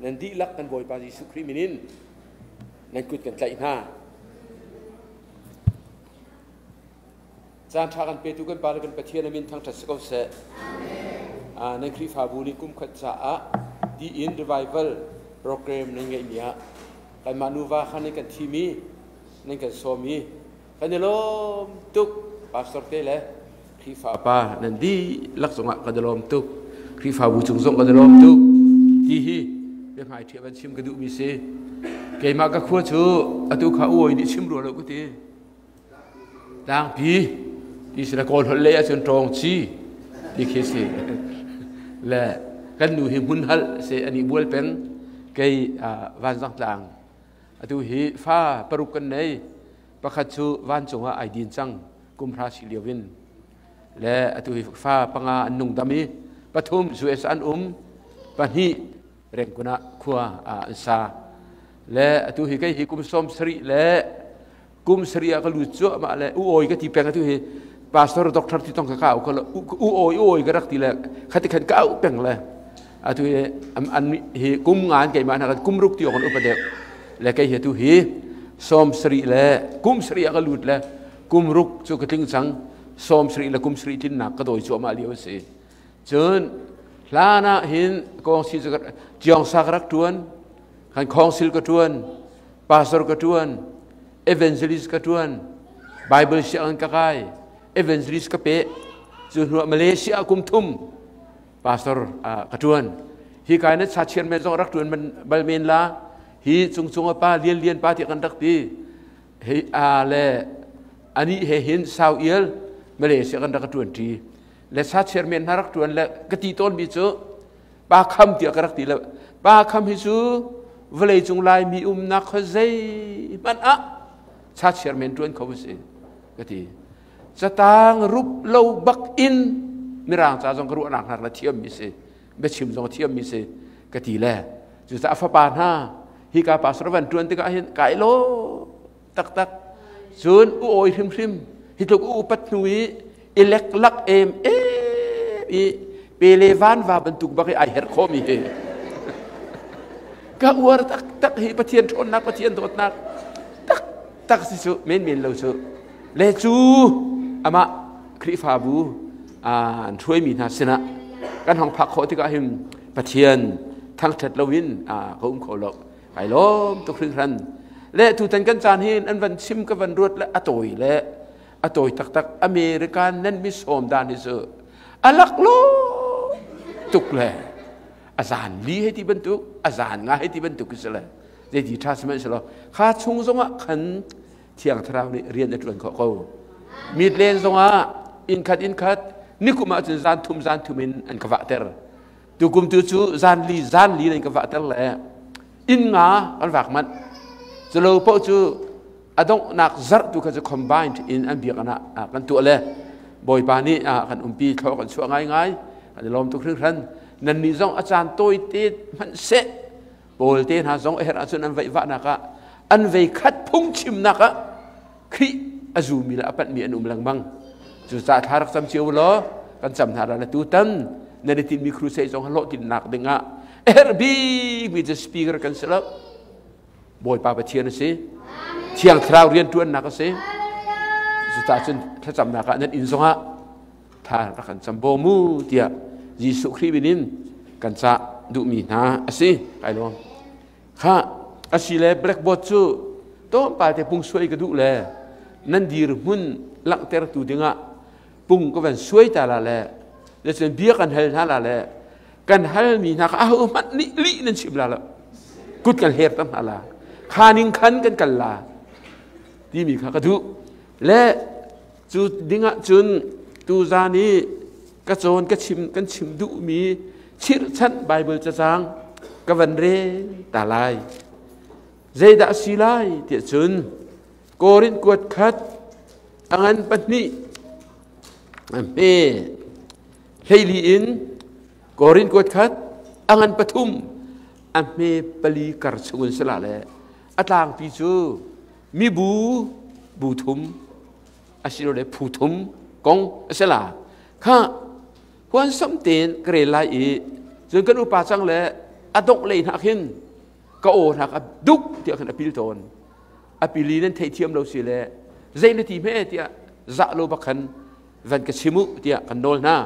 Nan dihlak kan Bawipa Jesuh Khrih min in nan kut kan tlaih hna. Caan ṭha kan petu kan Pa le kan Pathian a min thangṭhat si ko seh. Nan Khrihfabu nih kum khat caah tiin revival program nan ngeihmi ah kanmah nuva kha nan kan thim i nan kan sawm i kan i lawm tuk. Pastor te le Khrihfa pa nan dihlak zongah kan i lawm tuk. Khrihfabu cung zong kan i lawm tuk. Ti hi biahmai ṭhiah van chim ka duhmi si. Keimah ka khua cu atu kha uoi nih chim rua lo ka ti. Tlangpi ti si le Kawl holh lei ahcun ṭawng ci ti khi si. Le kan nu hi hmun hal si ani bual peng kei Vanzang tlang. Atu hi fa paruk kan nei. Pakhat cu vancung ah ai din cang kum hra si lio in. Le atu hi fa panga an nung dam i pathum US an um pahnih Rengkun ah khua an sa. Le atu hi kei hi kum 70 le kum sarih ah ka lut cuahmah le u awi ka ti peng atu hi pastor doctor ti tong ka ka au ka u awi u awi ka rak ti le khati khan ka au peng le atu hi an hi kum ngan keimah na kan kum ruk ti on upa deuh le kei hi tu hi 70 le kum sarih ah ka lut le kum ruk cu ka tling cang 70 le kum sarih tlinnak ka dawi cuahmah lio si cun hlan ah hin kong si cu chiong sa ka rak tuan kan khongsil ka tuan pastor ka ṭuan, evangelist ka ṭuan, Bible sianginn ka kai, evangelist ka peh. Cu hnuah Malaysia kum thum pastor ka ṭuan. Hi kai na cha chian men zong rak ṭuan bal men la. Hi cungcung a pa lian lian pa ti kan rak ti. Hi a le ani he hin sau ial Malaysia kan rak ṭuan ṭi. Le sa chairman hna rak ṭuan le ka ti tawn mi cu Pa kham tiah ka rak ti lo. Pa kham hi cu vawlei cung Laimi umnak kha zeihmanh ah cha chairman ṭuan kho si ka ti. Catang rup lo bak in mirang ca zong ka ruahnak hna la thiam mi si biachim zong thiam mi si ka ti le cucaah fapa hna hika pastor van ṭuan tikah hin kai lo taktak cun u awi hrimhrim hi tluk u upat hnu i ilek lak em em i pele van va bantuk bak i ai herh khomi hi ka uar taktak hi Pathian ṭhawnnak Pathian dawtnak tak tak si cu men men lo cu le cu amah Khrihfabu an hruaimi hna sinah kan hong phak khawh tikah hin Pathian thangṭhat loin ka um kho lo. Kai lawm tuk hringhran. Le tutan kan caan hin an van chim ka van ruat le a tawi le a tawi taktak American nan mi sawm dan hi cu a lak lo tuk le a zan li hei ti bantuk a zan nga hei ti bantuk si le zeiti tha sihmanhsehlaw kha chung zongah khan thiang thlarau nih rian a ṭuan khawh ko mit len zongah inn khat inn khat nikum ah cun zan thum zan thum in an ka vahter Tukum tu cu zan li zan li in ka vahter le inn nga kan vak manh. Culo paoh cu a donghnak zarh tu kha cu combined in an biakinn ah kan tuah le Bawipa nih kan umpi thlaw kan chuah ngaingai kan i lawm tuk hringhran. Nannih zong a caan tawite hmanh seh Paul te hna zong a herh ahcun an veih vahnak ah an vei khat phungchimnak ah Khrih a zumi le a panhmi an um lengmang. Cucaah thla rak cam cio law kan cam hna la tutan nan i tinhmi crusade zong hlawhtlinnak dingah a herh bikmi cu speaker kan si lo. Bawipa Pathian a si. Thiang Thlarau rianṭuannak a si. Cucaah cun thlacamnak ah nan inn zongah thla rak kan cam bawm u tiah Jesuh Khrih min in kan cah duhmi hna a si. Kai lawm. Kha asi le blackboard cu tlawmpal te pung suai ka duh le nan dirhmun langhtertu dingah pung ka van suai ta la le le cun bia kan hal hna la le kan halmi hna kha aho hmanh nih lih nan chim la lo kut kan her tam hna la kha ning khan kan kal la timi kha ka duh le cu dingah cun tuzan i ka cawn ka chim kan chim duhmi chirhchanh Bible cacang ka van rel ta lai zeidah a si lai tiah cun Korin kuat khat a ngan pahnih a hme hleili in Korin kuat khat a ngan pathum a hme pali kar chungin sila le a tlangpi cu mibu bu thum asilole phu thum kong a si la kha huan sam tein ka rel lai i cun kan upa cang le A dongh lei hna khin ka aw hna a duk tiah khin a pil tawn. A pili nan theithiam lo si le zei na ti hme tiah zah lo bak khan van ka chim u tiah kan nawl hna.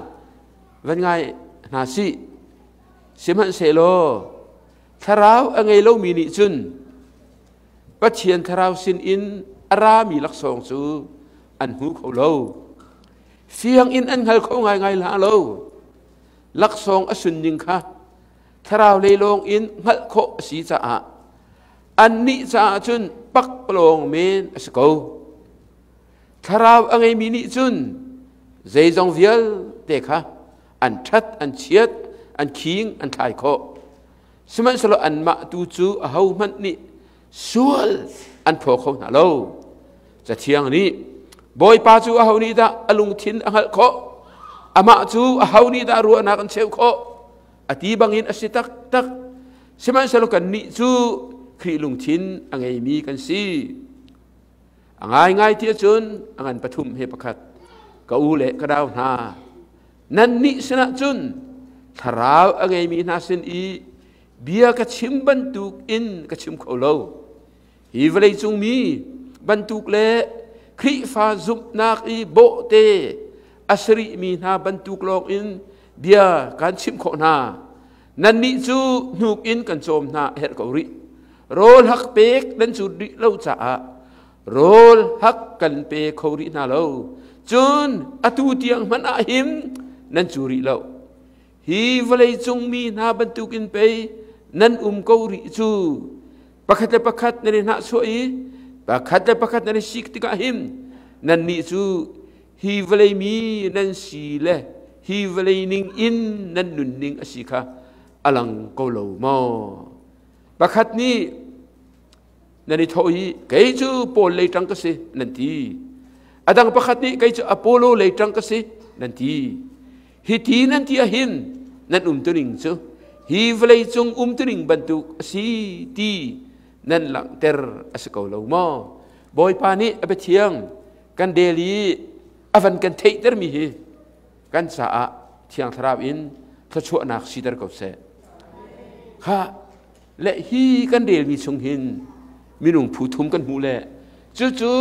Van ngai hna sih. Sihmanhsehlaw thlarau a ngei lomi nih cun Pathian thlarau sinin a rami laksawng cu an hmu kho lo. Fiang in an hngal kho ngaingai hlah lo. Laksawng a sunning kha thlarau lei lawng in hngalh khawh a si caah annih caah cun pakpalawng men a si ko. Thlarau a ngeimi nih cun zeizong vialte kha an ṭhat, an chiat, an khing, an thlai khawh. Sihmanhsehlaw anmah tu cu ahohmanh nih sual an phaw kho hna lo. Cathiang nih Bawipa cu aho nih dah a lungthin a hngalh khawh? Amah cu aho nih dah ruahnak an cheuh khawh? A ti bangin a si taktak. Sihmanhsehlaw kannih cu Khrih lungthin a ngeimi kan si. A ngaingai ti ahcun a ngan pathum he pakhat ka u le ka dau hna nannih sinah cun thlarau a ngeimi hna sin i bia ka chim bantuk in ka chim kho lo. Hi vawleicung mi bantuk le Khrihfa zumhnak i bawhte a si rihmi hna bantuk lawng in bia kan chimh khawh hna. Nannih cu hnuk in kan cawm hna a herh ko rih. Rawl hak pek nan cut rih lo caah rawl hak kan pe kho rih hna lo. Cun atu tiang hmanh ah hin nan cu rih lo. Hi vawleicung mi hna bantukin pei nan um ko rih cu. Pakhat le pakhat nan i hnahchuah i pakhat le pakhat nan i sik tikah hin nannih cu hi vawlei mi nan si le hi vawlei ning in nan nunning a si kha a lang ko lo maw? Pakhat nih nan i thawh i kei cu Paul lei ṭang ka si nan ti. A dang pakhat nih kei cu Apollo lei ṭang ka si nan ti. Hi ti nan ti ahhin nan umtuning cu hi vawlei cung umtuning bantuk a si ti nan langhter a si ko lo maw? Bawipa nih a biathiang kan del i a van kan theihtermi hi kan caah Thiang Thlarau in thluachuahnak siter ko seh. Kha le hi kan relmi chung hin minung phu thum kan hmuh le cucu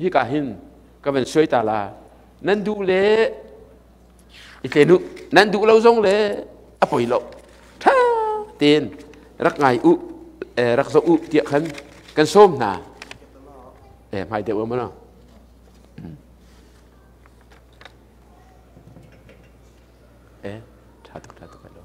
hika hin ka van suai ta la nan duh le i tlen u nan duh lo zong le a poi lo ṭha tein rak ngai u rak zoh u tiah khan kan sawm hna hmai deuh um no ṭha tuk ṭha tuk lo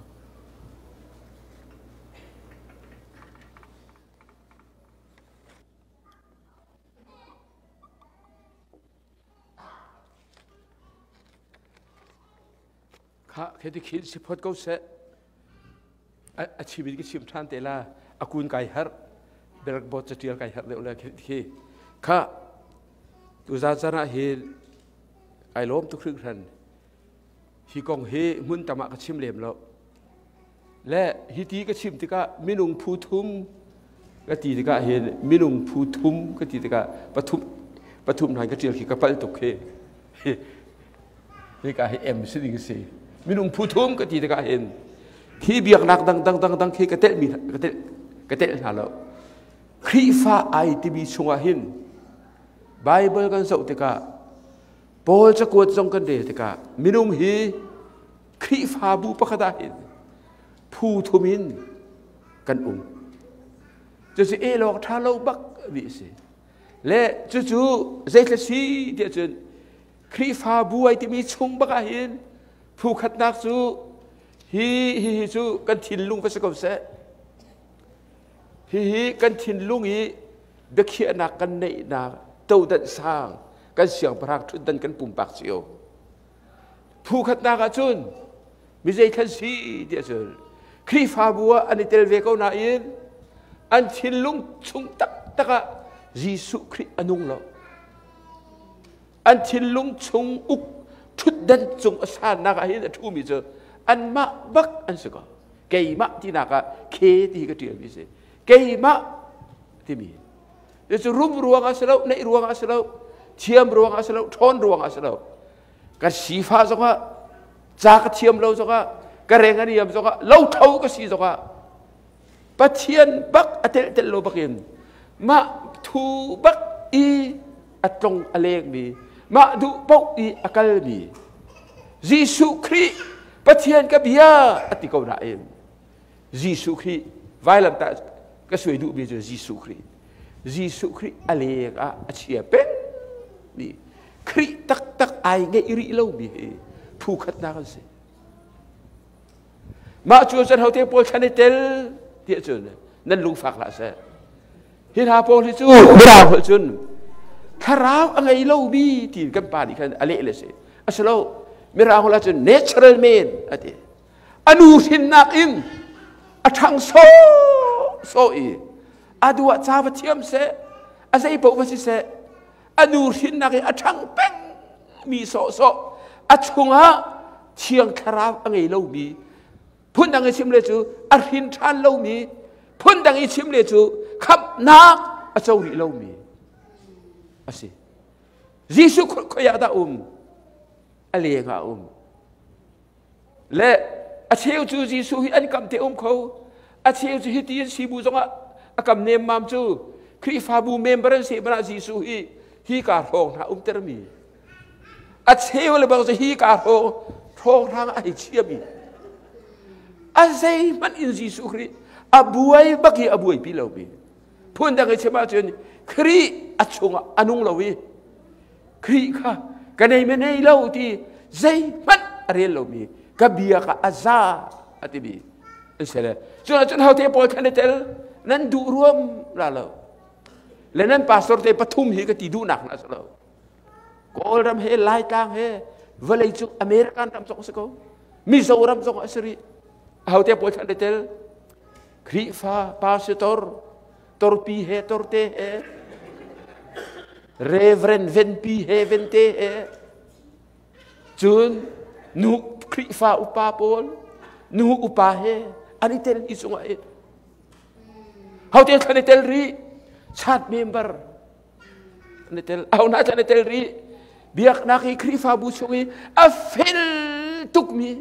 Kha khi khin si phot ko seh. A chim in ka chim ṭhan te la. A kun kai har. Blackboard catial kai har deuh le khi. Kha tuzan zan ah hi ai lawm tuk hringhran. Hi kong hi hmun tam ah ka chim lem lo. Le hi ti ka chim tikah minung phu thum ka ti tikah hin minung phu thum ka ti tikah pathum pathum hna ka ṭial khi ka palh tuk khi. Hika hi M si ding si. Minung phu thum ka ti tikah hin khi biaknak dang dang dang dang khi ka telh mi ka telh ka telh hna lo. Khrihfa ai timi chungah hin Bible kan zoh tikah Paul cakuat zong kan rel tikah minung hi Khrihfabu pakhat ah hin phu thum in kan um. Cucu elawk ṭha lo bak mi a si. Le cucu zeithla si tiah cun Khrihfabu ai timi chung bak ah hin phu khatnak cu hi hi hi cu kan thinlung va si ko seh. Hihi kan thinlung i biakhiahnak kan neihnak todan sang kan siangpahrang ṭhutdan kan pumpak cio. Phu khatnak ah cun mi zeithlan si tiah cun Khrihfabu ah an i tel ve ko nain an thinlung chung taktak ah Jesuh Khrih a nung lo. An thinlung chung uk ṭhutdan cung a sannak ah hin a ṭhumi cu anmah bak an si ko. Keimah tinak ah khe ti hi ka ṭialmi si. Keimah timi. Cucu rum ruangah si lo, neih ruangah si lo, thiam ruangah si lo, ṭhawn ruangah si lo. Ka sifah zongah, ca ka thiam lo zongah, ka reng a niam zongah, lotho ka si zongah. Pathian bak a tel tel lo bakin mah thu bak i a tlong a lengmi mah duh paoh i a kalmi Jesuh Khrih Pathian ka bia a ti ko nain Jesuh Khrih vailamtah ka suai duhmi cu Jesuh Khrih Jesuh Khrih a leng ah a chia peng mi Khrih taktak ai ngeih rih lomi hi phu khatnak an si. Mah cu cun hote pawl thlan i tel tiah cun nan lungfak hlah seh. Hi hna pawl hi cu mirang holh cun thlarau a ngei lomi ti kan pa nih khan a leh le si. A si lo mirang holh ahcun natural man a ti. A nu hrinnak in a ṭhang sawh sawh i a duah ca va thiam seh a zei paoh va si seh a nu hrinnak i a ṭhang peng mi sawhsawh a chungah thiang thlarau a ngei lomi phundang i chim le cu a hrin ṭhan lomi phundang i chim le cu khamhnak a co rih lomi a si. Jesuh khoi ah dah um? A leng ah um. Le a cheu cu Jesuh hi an kam te um kho. A cheu cu hiti in sibu zongah a kam nemmam cu Khrihfabu member an si hmanh ah Jesuh hi hi ka hrawng hna umtermi. A cheu le bang cu hi ka hrawng hrawng hrang a hei chiami. A zeihmanh in Jesuh Khrih a buai bak hi a buaipi lomi. Phundang i chim ahcun Khrih a chungah a nung lo i Khrih kha ka nei me nei lo ti zeihmanh a rel lomi ka bia kha a za a timi an si le cun cun hote pawl khan i tel nan duh ruam la lo le nan pastor te pathum hi ka ti duhnak na si lo Kawlram he Laitlang he vawlei cu American ram zong a si ko Mizoram zong a si rih hote pawl khan i tel Khrihfa pastor torpi he torte he Reverend Venpi he Vente he cun nu Khrihfa upa pawl nu upa he an i tel i chungah hin hote thlan i tel rih chat member an i tel aho hna an i tel rih biaknak i Khrihfabu chung i a fel tukmi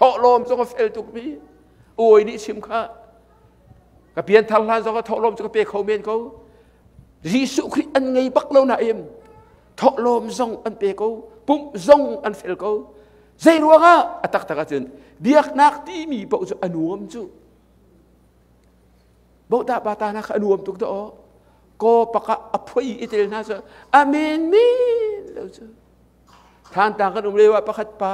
thawhlawm zong a fel tukmi awi nih chim kha ka pianthar hlan zong ah thawhlawm cu ka pe kho men ko Jesuh Khrih an ngei bak lo nain thawhlawm zong an pe ko pumh zong an fel ko zei ruangah a taktak ahcun biaknak timi paoh cu a nuam cu bohta pa ta na kha a nuam tuk dah ko paka a phoi i tel hna cu amen men lo cu Thantlang kan um lio ah pakhat pa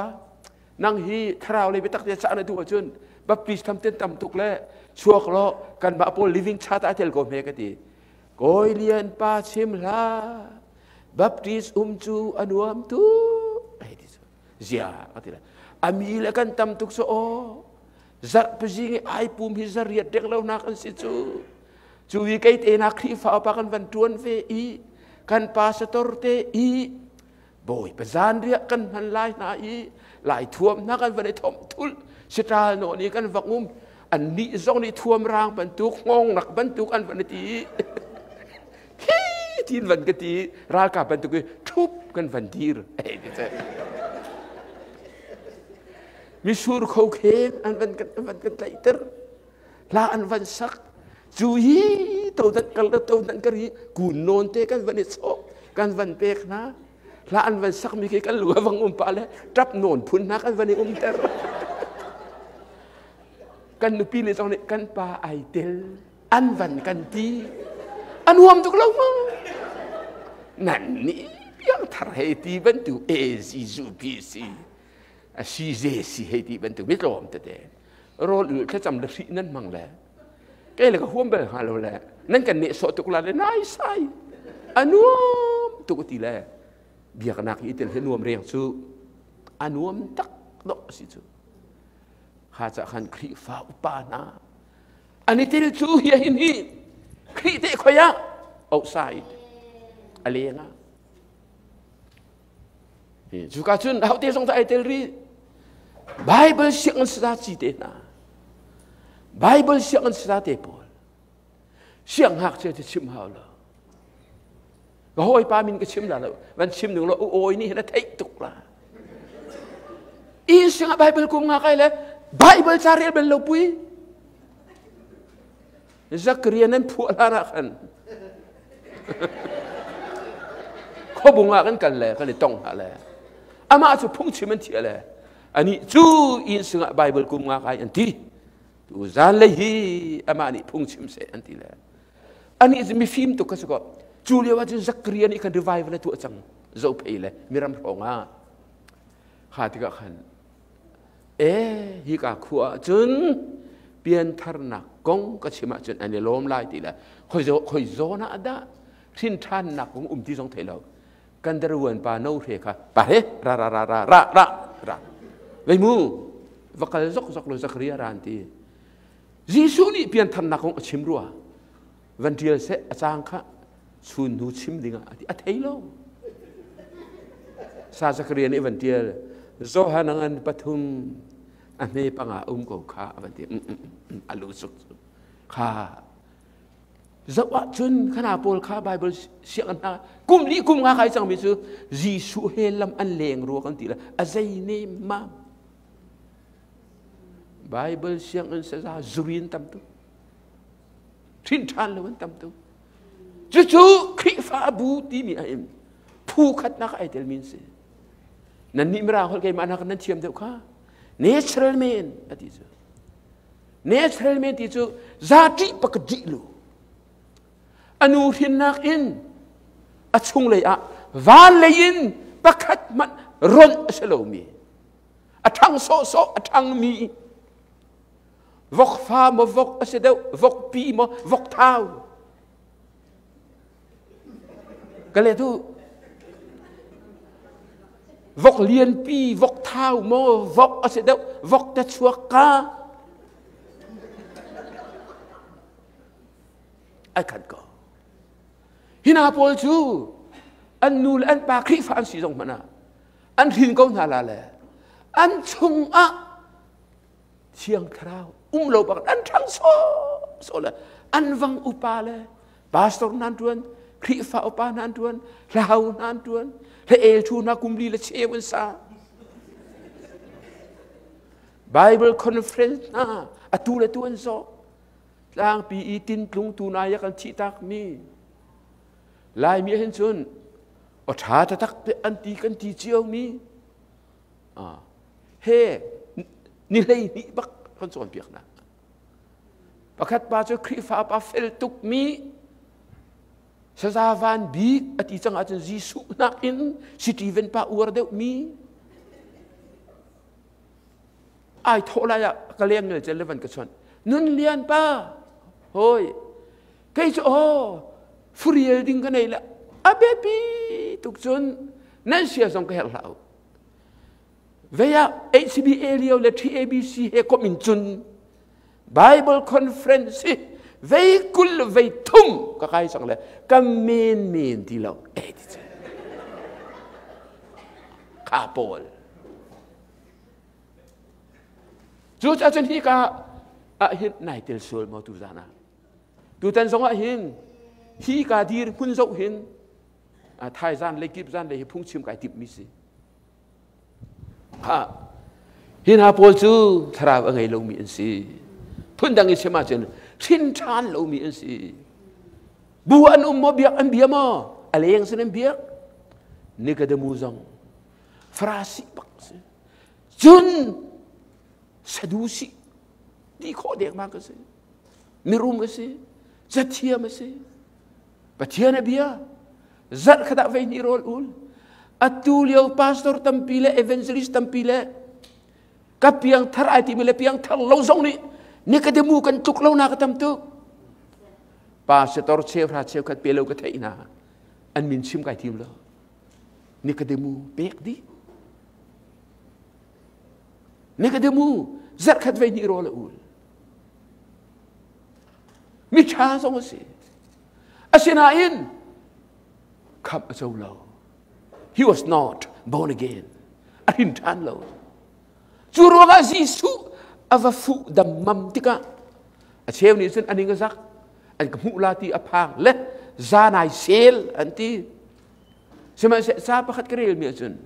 nang hi thlarau lei biatak te cah na duh ahcun Baptist tham ten tam tuk le chuak law kanmah pawl living chat ah tel ko hme ka ti. Kawi Lian pa chim hlah Baptist um cu a nuam tuk hei ti cu zia ka ti le ami le kan tam tuk cu aw zarh pazing i ai pum hi zariat dek lo nak an si cu cu i kei te na Khrihfa upa kan van tuan ve i kan pastor te i Bawipa zanriah kan hman lai hna i lai thuam hna kan van i thomh thulh sitral nawn i kan vak um annih zong nih thuam rang bantuk hngawngnak bantuk an van i ti hi tin van ka ti ralkap bantuk i thup kan van dir misur kho kheng an van kan van kan tlaihter hla an van sak cu hi to dan kal to dan kar hi kun nawn te kan van i chawk kan van pek hna hla an van sak mi khi kan lu vang um pa le tap nawn phun hna kan van i umter kan nupi le zong nih kan pa ai tel an van kan ti a nuam tuk lo ma nan nih piang thar hei ti bantuk e Jesuh pi si a si ze si hei ti bantuk mi tlawm tete rawl ul thlacam le hrih nan hmang le kei le ka huam bal hnga lo le nan kan nehsawh tuk la le nai sai a nuam tuk ti le biaknak i tel he nuam reng cu a nuam tak dawh si cu kha ca khan Khrihfa upa hna an i tel cu hi hin hi Khrih te khoi ah outside a leng ah Cuka cun ahote zong dah ai tel rih? Bible sianginn sada ci te hna. Bible sianginn sada te pawl. Sianghngakchia cu chim hau lo. Ka hawipa min ka chim la lo. Van chim ning lo u awi nih hin a theih tuk la. I singah Bible kum nga kai le Bible ca rel bel lo pui. Zakaria nan phuah hlan ah khan khuabung ah kan kal le kan i tong hna le amah cu phungchim an thiah le anih cu inn sungah Bible kum nga kai an ti. Tu zanlei hi amah nih phungchim seh an ti le anih cu mifim tuk ka si ko. Cu lio ah cun Zakaria nih khan revival a tuah cang Zophei le miram hrawng ah. Kha tikah khan e hika khua ah cun piantharnak kong ka chim ahcun an i lawm lai ti le khoi zawn ah dah hrin ṭhannak kong um ti zong thei lo. Kan daruan pa no hre kha pa he ra ra ra ra ra ra ra vei mu va kal zok zok lo Zakaria ra an ti. Jesuh nih piantharnak kong a chim rua van ṭial seh a cang kha chun hnu chim ding ah a ti a thei lo. Sa Zakaria nih van ṭial Johan ngan pathum a hme panga um ko kha a van ti a lu suk kha zoh ahcun khana pawl kha Bible sianginn hna kum li kum nga kai cangmi cu Jesuh he lam an leng rua kan ti le a zei ne mam Bible sianginn saza zurin tam tu ṭhin ṭhan lo an tam tu. Cucu Khrihfabu timi a im phu khatnak ai tel min si. Nan nih mirang holh keimah nak nan thiam deuh kha natural man a ti cu. Natural man ti cu zati pakadi lu anu hrinnak in a chunglei ah van lei in pakhat hmanh ronh a si lomi a ṭhang sawhsawh a ṭhangmi vokfa maw vok a si deuh vokpi maw vokthau ka le tu vok lianpi vok thau maw vok a si deuh vok te chuak ka ai khat ko. Hina pawl cu an nu le an pa Khrihfa an si zong hmanh ah an hrin ko hna la le an chungah Thiang Thlarau um lo bak an ṭhang sawh le an vang upa le pastor hna an ṭuan, Khrihfa upa hna an ṭuan, hlahau hna an ṭuan, hla el thu hna kum li le cheu an sa. Bible conference hna atu le tu an zawh. Tlangpi i tintlung tu na ya kan thih tak mi Laimi hin cun aw ṭha taktak te an ti kan ti cio mi he ni 12 bak kan cawnpiak hna. Pakhat pa cu Khrihfa pa fel tuk mi saza van bik a ti cang ahcun Jesuh nakin Stephen pa uar deuh mi ai thawh lai ah ka leng ngel cel le van ka chawnh nun lian pa hoi kei cu aw furiel ding ka nei le a biapi tuk cun nan sia zong ka herh hlah u vei ah HCBA lio le TABC he kom in cun Bible conference hi vei 23 vei 30 ka kai cang le ka men men ti lo e ti cu kha pawl cu ca cun hi ka ah hin nai tel sual maw tu zan ah tutan zong ah hin hi ka dir hmun zoh hin thai zan le kip zan le hi phungchim kai tip mi si. Ha hi hna pawl cu thlarau a ngei lomi an si. Phundang in chim ahcun hrin ṭhan lomi an si. Bu an um maw biak an bia maw a leng sin an biak. Nikodemu zong Farasi bak si. Cun Sadusi ti khawh dek ma ka si. Mirum a si. Cathiam a si. Pathian a bia. Zarh khat ah vei hnih rawl ul. Atu lio pastor tampi le evangelist tampi le ka piang thar ai timi le piang thar lo zong nih Nikodemu kan tluk lo na ka tam tuk. Pastor cheuhra cheukhat pe lo ka theih hna. An min chim kai tim lo. Nikodemu pek dih. Nikodemu zarh khat vei hnih rawl a ul. Mi ṭha zong a si. Asinain khamh a co lo. He was not born again. A hrin ṭhan lo. Cu ruangah Jesuh a va fuh dammam tikah a cheu nih cun a ning a zak an ka hmuh la ti a phang le zanai sel an ti. Sihmanhsehlaw ca pakhat ka relmi ahcun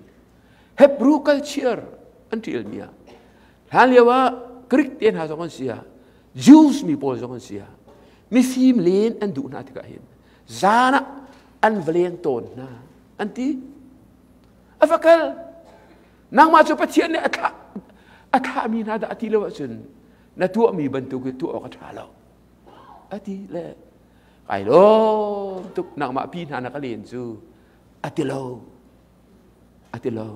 Hebrew culture an ṭialmi ah hlan lio ah Greek te hna zong an si ah Jews mi pawl zong an si ah. Mifim len an duh hna tikah hin zan ah an va leng tawn hna an ti. A va kal. Nangmah cu Pathian nih a thlahmi hna dah a ti lo ahcun na tuahmi bantuk hi tuah awk a ṭha lo. A ti le kai lawm tuk nangmah pi hna na ka len cu a ti lo. A ti lo.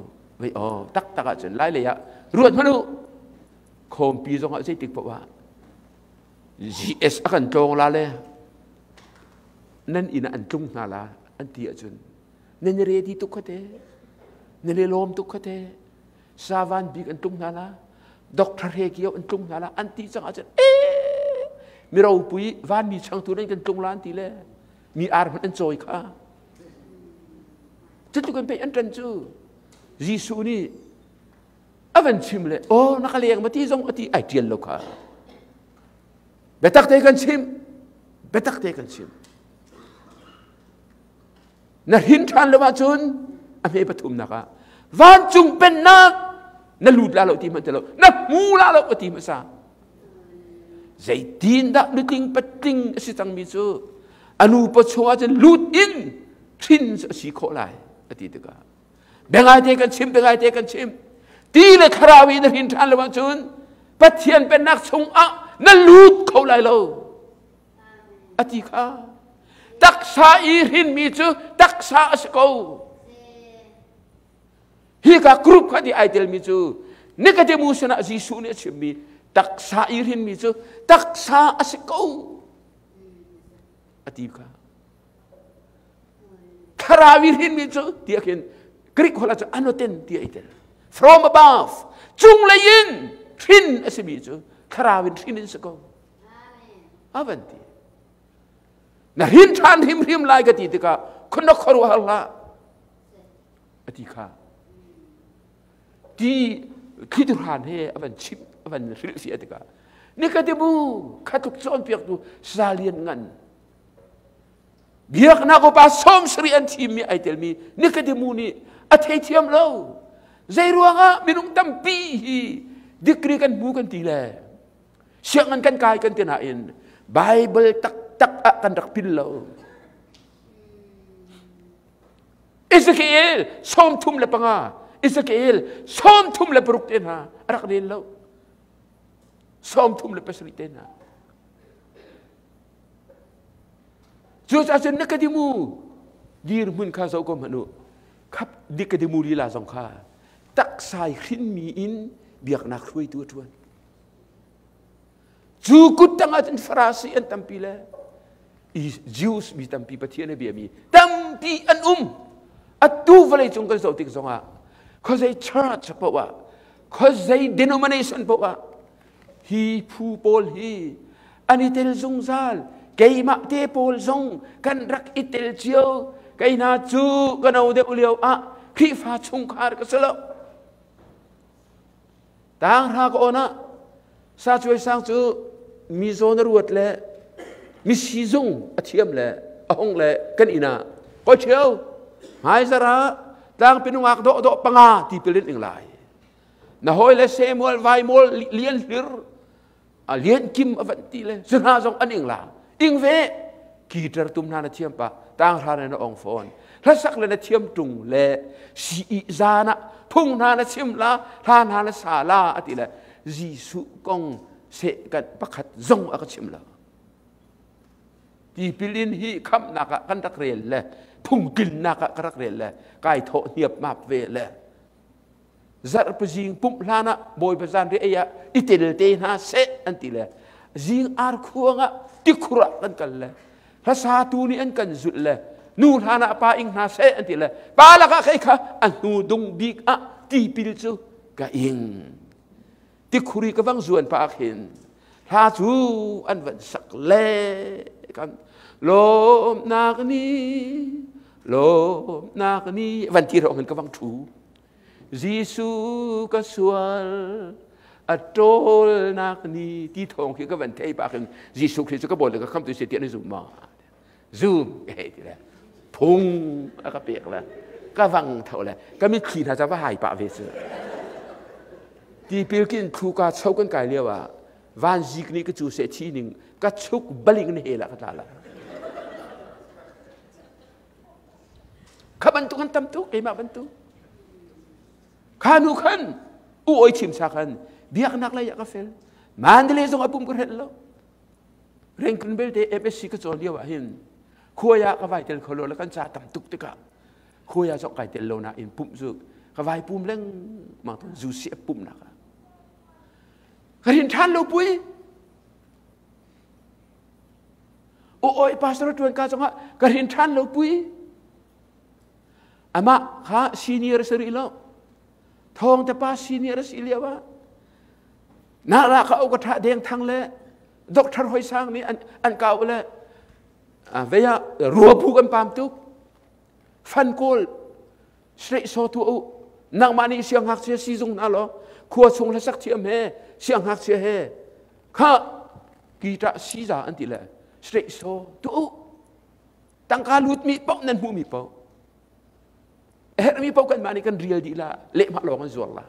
Vei aw taktak ahcun lai lei ah ruat hmanh u. Khawmpi zong ah zeitik paoh ah GS a kan tlawng la le nan inn ah an tlung hna la an ti ahcun nan i ready tuk kha te nan i lawm tuk kha te savan bik an tlung hna la doctor he kio an tlung hna la an ti cang ahcun ee mi ropui vanmi changtu nan kan tlung la an ti le mi ar hmanh an cawi kha cutluk in pei an ṭan cu Jesuh nih a van chim le aw na ka leng ma ti zong a ti ai ṭial lo kha biatak te kan chim biatak te kan chim na hrin ṭhan lo ahcun a hme pathumnak ah vancung pennak na lut la lo ti hmanh ti lo na hmu la lo a ti hmasa zeitin dah nutling patling a si cangmi cu a nu pa chungah cun lut in hrin a si khawh lai a ti tikah Biangai te kan chim, biangai te kan chim. Ti le thlarau i na hrin ṭhan lo ahcun Pathian pennak chungah na lut kho lai lo. A ti kha. Taksa i hrinmi cu taksa a si ko. Hi ka group kha ti ai telmi cu Nicodemus sinah Jesuh nih a chimmi taksa i hrinmi cu taksa a si ko. A ti kha. Thlarau i hrinmi cu tiah khin Greek holh ah cun anoten tiah i tel. From above, cunglei in hrin a simi cu thlarau in hrin in si ko. A van ti. Na hrin ṭhan hrimhrim lai ka ti tikah khun na khuaruahhar hlah. A ti kha. Ti thlitu hran he a van chimh, a van hrilhfiah tikah Nikadimu khatluk cawnpiaktu salian ngan Biaknak upa 70 an thimmi ai telmi Nikodemu nih a theithiam lo. Zei ruangah minung tampi hi degree kan hmu kan ti le sianginn kan kai kan ti nain Bible taktak ah kan rak pil lo. Ezekiel 35, Ezekiel 36 te hna a rak rel lo. 37 te hna. Cucaah cun Nikodemu dirhmun kha zoh ko hmanh u. Khap Nikodemu lila zong kha taksai hrinmi in biaknak hruaitu a ṭuan. Cu kut tangah cun Farasi an tampi le Jews mi tampi Pathian a biami tampi an um. Atu vawlei cung kan zoh tik zongah khuazei church paoh ah khuazei denomination paoh ah Hi phu pawl hi an i tel zungzal. Keimah te pawl zong kan rak i tel cio. Kei hna cu ka no deuh lio ah Khrihfa chungkhar ka si lo. Tanghra ka on ah sa cuai sang cu mi zawn a ruat le mi sizung a thiam le a hong le kan inn ah koi ṭhio hmaizar ah tlangpi nungak dawh dawh panga tipil in ing lai. Na hawile Samuel Vaimol lian hlir a lian kim a van ti le cu hna zong an ing la ing ve guitar tum hna na thiam pa tang hra na ong fawn hlasak le na thiam tung le si i zan ah phung hna na chim la hla hna na sa la a ti le Jesuh kong se kan pakhat zong a ka chim lo tipil in hi khamnak ah kan rak rel le phungtlinnak ah ka rak rel le kai thawh hniap map ve le Zarhpazing pumh hlan ah Bawipa zanriah ei ah i tel te hna seh an ti le zing arkhuang ah tikhur ah kan kal le hlasatu nih an kan zulh le nu hlan ah pa ing hna seh an ti le pa lakah kei kha a hnu dung bik ah tipil cu ka ing tikhur i ka vang zuan pa ah khin hla cu an van sak le kan lawmnak ni lawmnak ni van ti rawng in ka vang ṭhu Jesuh ka sual a ṭawlnak ni ti thawng khi ka van thei pah khin Jesuh Khrih cu ka bawi le ka khamtu si tiah na zum maw? Zum ka hei ti le phung a ka pek le ka vang tho le ka mitthli hna ca va hai pah ve cu. Tipil kin thlu ka cho kan kai lio ah Vanzik nih ka cu seh thi ning ka chuk baling ni he la ka tla la. Kha bantuk an tam tuk keimah bantuk. Kha nu khan u oi chim sa khan biaknak lei ah ka fel. Mandalay zong a pum ka hrelh lo. Rengkun belte MSc ka cawn lio ah hin khuai ah ka vai tel kho lo le kan ca tam tuk tikah khuai ah zong kai tel lo nain pumh cu ka vai pum lengmang tawn zu si pumnak ah ka rin ṭhan lo pui u oi pastor ṭuan ka zongah ka rin ṭhan lo pui amah kha senior si rih lo thawng te pa senior si lio ah na ra ka au ka ṭha deng thang le doctor hoi sang nih an kau le vei ah ruapu kan pam tuk fan kawl sreih saw tu u nangmah nih siangngakchia sizung hna law khua chung hlasak thiam he siangngakchia he kha kita siza an ti le sreih saw tu u tangka lut mi paoh nan hmuh mi paoh herh mi paoh kanmah nih kan rial dih la lehmah lawng an zuar la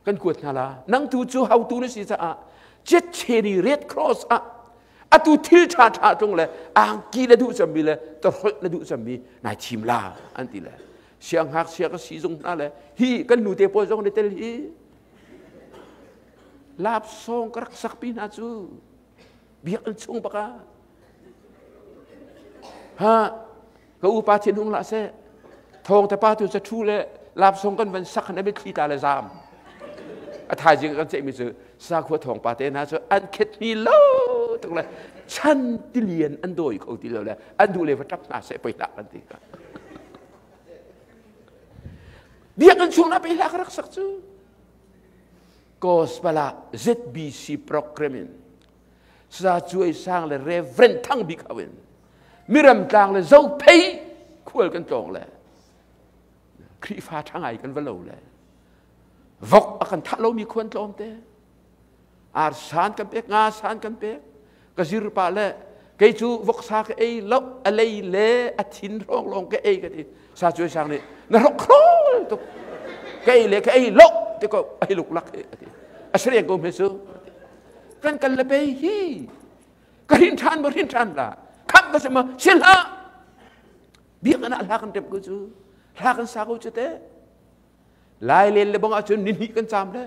kan kuat hna la nang tu cu hautu na si caah Chetcheni Red Cross ah atu thil ṭha ṭha tlung le angki na duh cemmi le tawhrolh na duh cemmi nai thim la an ti le siangngakchia ka si zung hna le hi kan nu te pawl zong ni tel hi lapsawng ka rak sakpi hna cu biakinn chung baka ha ka upa thin hung lah seh thawng te pa tu ca thu le lapsong kan van sak na mitthli ta le zam a thaizing kan ceihmi cu sakhua thawng pa te hna cu an khet ni lo tuk le chan tilian an dawi kho ti lo le an duh le va tap hna seh poi hlah kan ti ka biakinn chung na pei hlah ka rak sak cu gospel ah ZBC program in sa cuai sang le Reverend Thang Bik hau in miram tlang le zophei khual kan tlawng le Khrihfa ṭha ngai kan va lo le vok a kan thah lomi khuan tlawm te ar san kan pek nga san kan pek ka zir pa le kei cu voksa ka ei lo a lei le a thin hrawng lawng ka ei ka ti sa cuai sang nih na hrok khrol tuk ka ei le ka ei lo ti ko ai luk lak a ti a sreng ko hme su kan kal le pe hi ka rin ṭhan ma rin ṭhan la kham ka si ma sil hlah biakinn ah hla kan remh ko cu hla kan sa ko cu te lai len le bang ahcun ni hnih kan caam le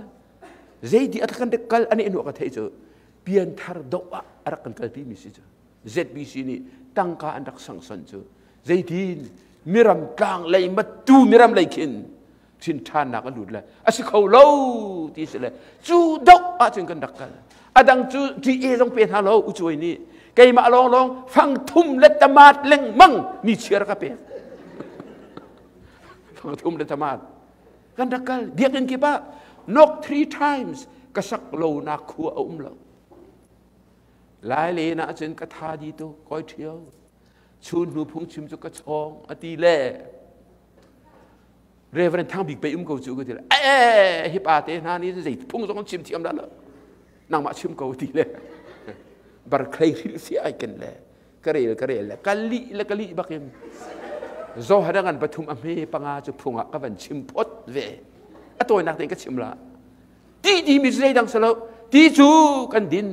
zeiti a kan kal ani anu ka thei cu pianthar do ah a rak kan kalpi mi si cu ZBC nih tangka an rak sangsan cu zeitin miram tlang lei matu miram lei khin thin ṭhannak a lut le a si kho lo ti si le cu doh ahcun kan rak kal a dang cu ṭi zong pe hna lo ucuai nih keimah lawng lawng fang thum le tamat lengmang ni chiar ka pek fang thum le tamat kan rak kal biakinn kip ah knock three times ka sak lo nak khua a um lo lai len ah cun ka tha di tu koi ṭhio chun hnu phungchim cu ka chawng a ti le Reverend Thang Bik pei um ko cu ka ti le eh hi pa te hna nih zei phung zong chim thiam dah lo nangmah chim ko ti le barkhlei hrilh si ai ken le ka rel ka rel le ka lih le ka lih bakin zo hadangan pathum a hme panga cu phung ah ka van chim phot ve a tawinak tein ka chim la ti ti mi zei dang salo ti cu kan din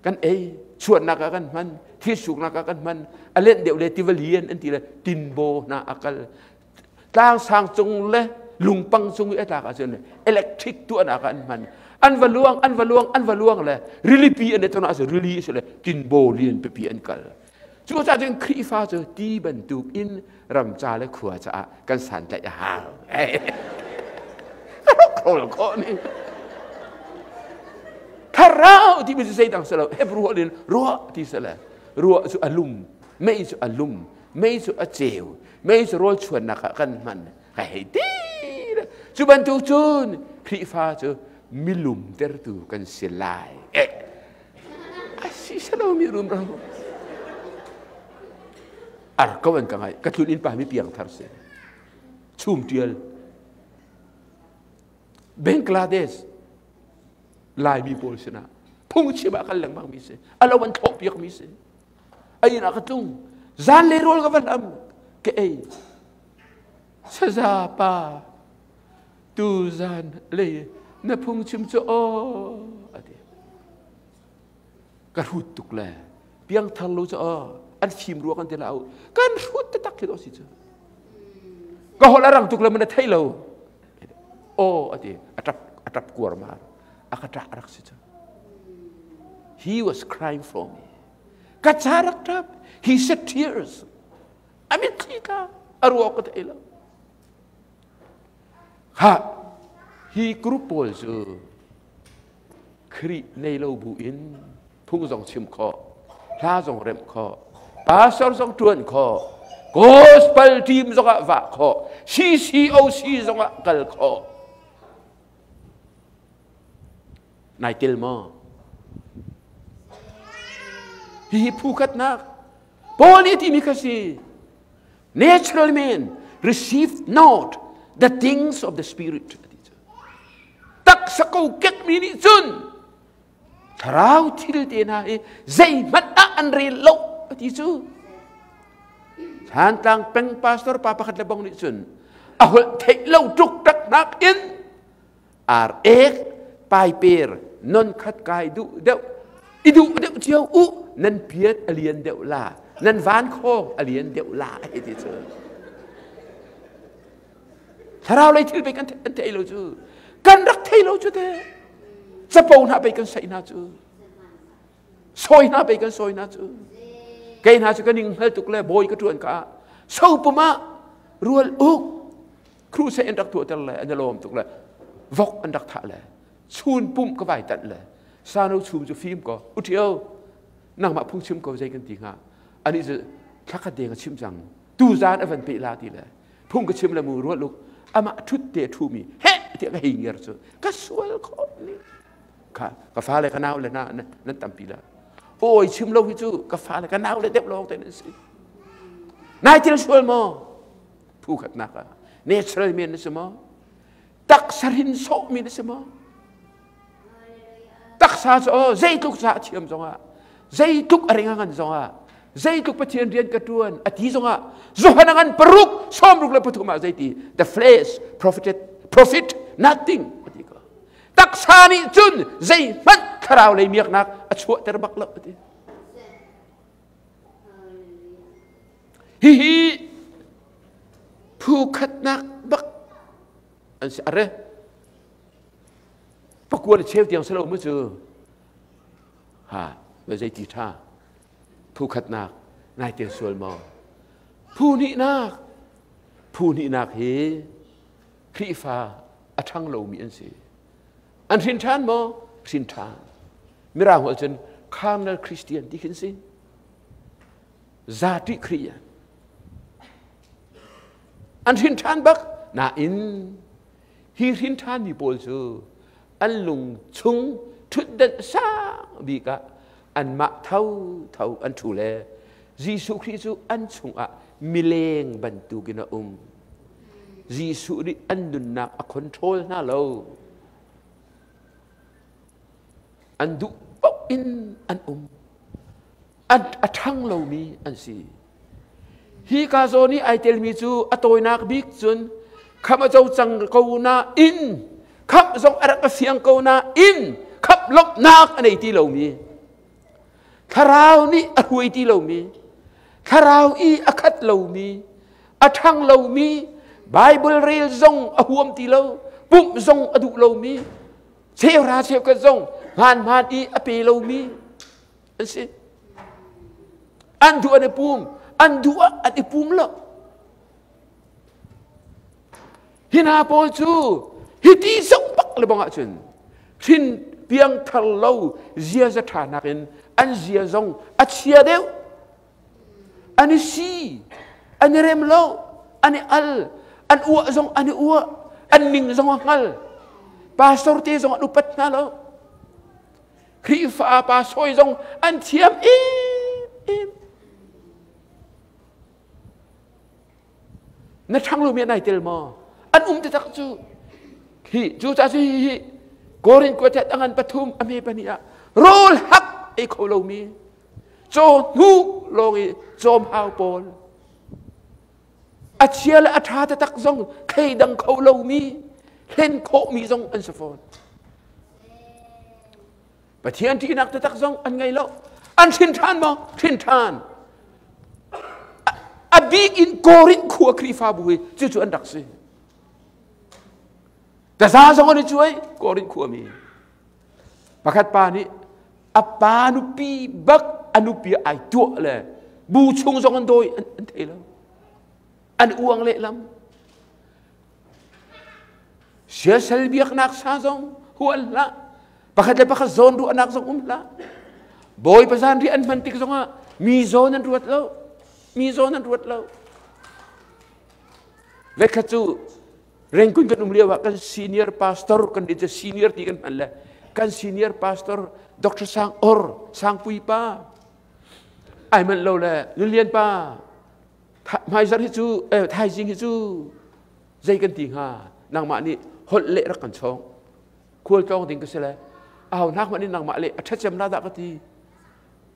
kan ei chuannak ah kan hman thisuknak ah kan hman a lenh deuh le tiva lian an ti le tinbaw hna a kal tlangsang cung le lungpang cung i a tlak ahcun electric tuahnak ah an hman an va luang an va luang an va luang le rilipi an i ton ahcun rili si le tinbaw lian pipi an kal cu caah cun Khrihfa cu ti bantuk in ramca le khua caah kan santlaih a hau rol khawh ning thlarau ti mi cu zeidang si lo Hebrew holh in ruah ti si le ruah cu a lum mei cu a lum mei cu a ceu mei cu rawl chuannak ah kan hman ka hei ti cu bantuk cun Khrihfa cu milum tertu kan si lai eh a si salo mi rum ro ar ko an ka ngai ka tlun in pa mi piang thar si chum tial Bangladesh Laimi pawl sinah phungchim ah kal lengmang mi si alo an thlawh piak mi si a inn ah ka tlung zan le rawl ka van am ka ei saza pa tu zan le na phungchim cu aw ati. Ka hrut tuk le piangthar lo cu an fim rua kan ti la kan hrut taktak khi si cu. Ka holh a rang tuk le man a thei lo. Aw ati a tap a tap kuar ma a ka ṭah rak si cu. He was crying for me. Ka ca rak ṭap. He shed tears. A mitthli tla a ruak ka thei lo. Ha hi group pawl cu Khrih nei lo bu in phung zong chim khawh, hla zong remh khawh, pastor zong ṭuan khawh, gospel team zong ah vah khawh, CCOC zong ah kal khawh. Nai tel maw? Hihi phu khatnak Paul nih a timi kha si. Natural man received not the things of the spirit. Taksa ko kekmi nih cun thlarau thil te hna hi zeihmanh ah an rel lo a ti cu. Thantlang peng pastor pa pakhat le bong nih cun a holh theih lo tuk tak nak in ar ek paiper non khat kai duh deuh i duh deuh cio u nan piat a lian deuh la nan van khong a lian deuh la hei ti cu thlarau lei thil pei kan an thei lo cu kan rak thei lo cu te capo hna pei kan saih hna cu sawi hna pei kan sawi hna cu kei hna cu ka ning hngal tuk le bawi ka ṭuan ka so pum ah rual uk crusade an rak tuahter le an i lawm tuk le vok an rak thah le chun pumh ka vai tanh le sano chum cu fim ko uṭio nangmah phungchim ko zei kan ti hnga ani cu thlakhat deng a chim cang tu zan a van pe la ti le phung ka chim le mu rual uk amah ṭhut te ṭhu mi he tiah ka hei ngiar cu ka sual khawh ni kha ka fale ka nau le na nan tampi la awi chim lo hi cu ka fale ka nau le deuh lawng te nan si nai thil sual maw phu khatnak ah natural men na si maw taksa rin sawh mi na si maw taksa cu oh zeitluk ca a thiam zongah zeitluk a ring a ngan zongah zeitluk Pathian rian ka tuan a ti zongah Johan a ngan paruk sawmruk le pathum ah zeiti the flesh profited profit nothing a ti ko taksa nih cun zeihmanh thlarau lei miaknak a chuahter bak lo ti hihi phu khatnak bak an si are pakua le cheu tiang selo mu cu ha zei ti tha phu khatnak nai tel sual maw phu hnihnak phu hnihnak hi Khrihfa a ṭhang lomi an si. An hrin ṭhan maw? Hrin ṭhan. Mirang holh cun carnal Christian ti khin si. Zati Khrih an hrin ṭhan bak nain hi hrin ṭhanmi pawl cu an lung chung ṭhutdenh sang bik ah anmah tho tho an ṭhu le Jesuh Khrih cu an chungah mileng bantukin a um. Jesuh nih an nunnak a control hna lo. An duh paoh in an um. An a ṭhang lomi an si. Hi ka zawn i ai telmi cu a tawinak bik cun khamh a co cang ko nain khamh zong a rak a fiang ko nain khamh lawmhnak a nei ti lomi thlarau nih a hruai ti lomi thlarau i a khat lomi a ṭhang lomi Bible rel zong a huam ti lo pumh zong a duh lomi cheuhra cheukhat zong hmaanhmaan i a pe lomi an si an duh an i pum an duh ah an i pum lo hi hna pawl cu hiti zong bak le bang ahcun hrin piangthar lo ziaza ṭha nakin an zia zong a chia deuh an i si an i rem lo an i al an uah zong an i uah an ning zong a hngal pastor te zong an upat hna lo Khrihfa pa sawi zong an thiam em na ṭhang lomi an ai tel maw an um taktak cu hi cu ca cu hi hi Korin kuathet a ngan pathum a hme pahnih ah rawl hak ei kho lomi caw hnuk lawng i cawm hau pawl a chia le a ṭha taktak zong thleidang kho lomi hlen khawhmi zong an si fawn. Pathian ṭihnak taktak zong an ngei lo. An hrin ṭhan maw? Hrin ṭhan. A bik in Korinth khua Khrihfabu hi cucu an rak si. Taza zong an i cuai Korinth khuami. Pakhat pa nih a pa nupi bak a nupi ai tuah le bu chung zong an dawi an thei lo. An uang lehlam. Siasal biaknak sa zong hual hlah. Pakhat le pakhat zawn ruahnak zong um hlah. Bawipa zan ri an hman tik zongah mi zawn an ruat lo. Mi zawn an ruat lo. Vekhat cu Rengkun kan um lio ah kan senior pastor kan di senior ti kan hman le kan senior pastor Dr. Sang Or Sangpui pa ai manh lo le Nunlian pa hmaizarh hi cu thaizing hi cu zei kan ti hnga nangmah nih holh leh rak kan chawng khual tlawng ding ka si le aho hnak hmanh in nangmah leh a ṭhacem la dah ka ti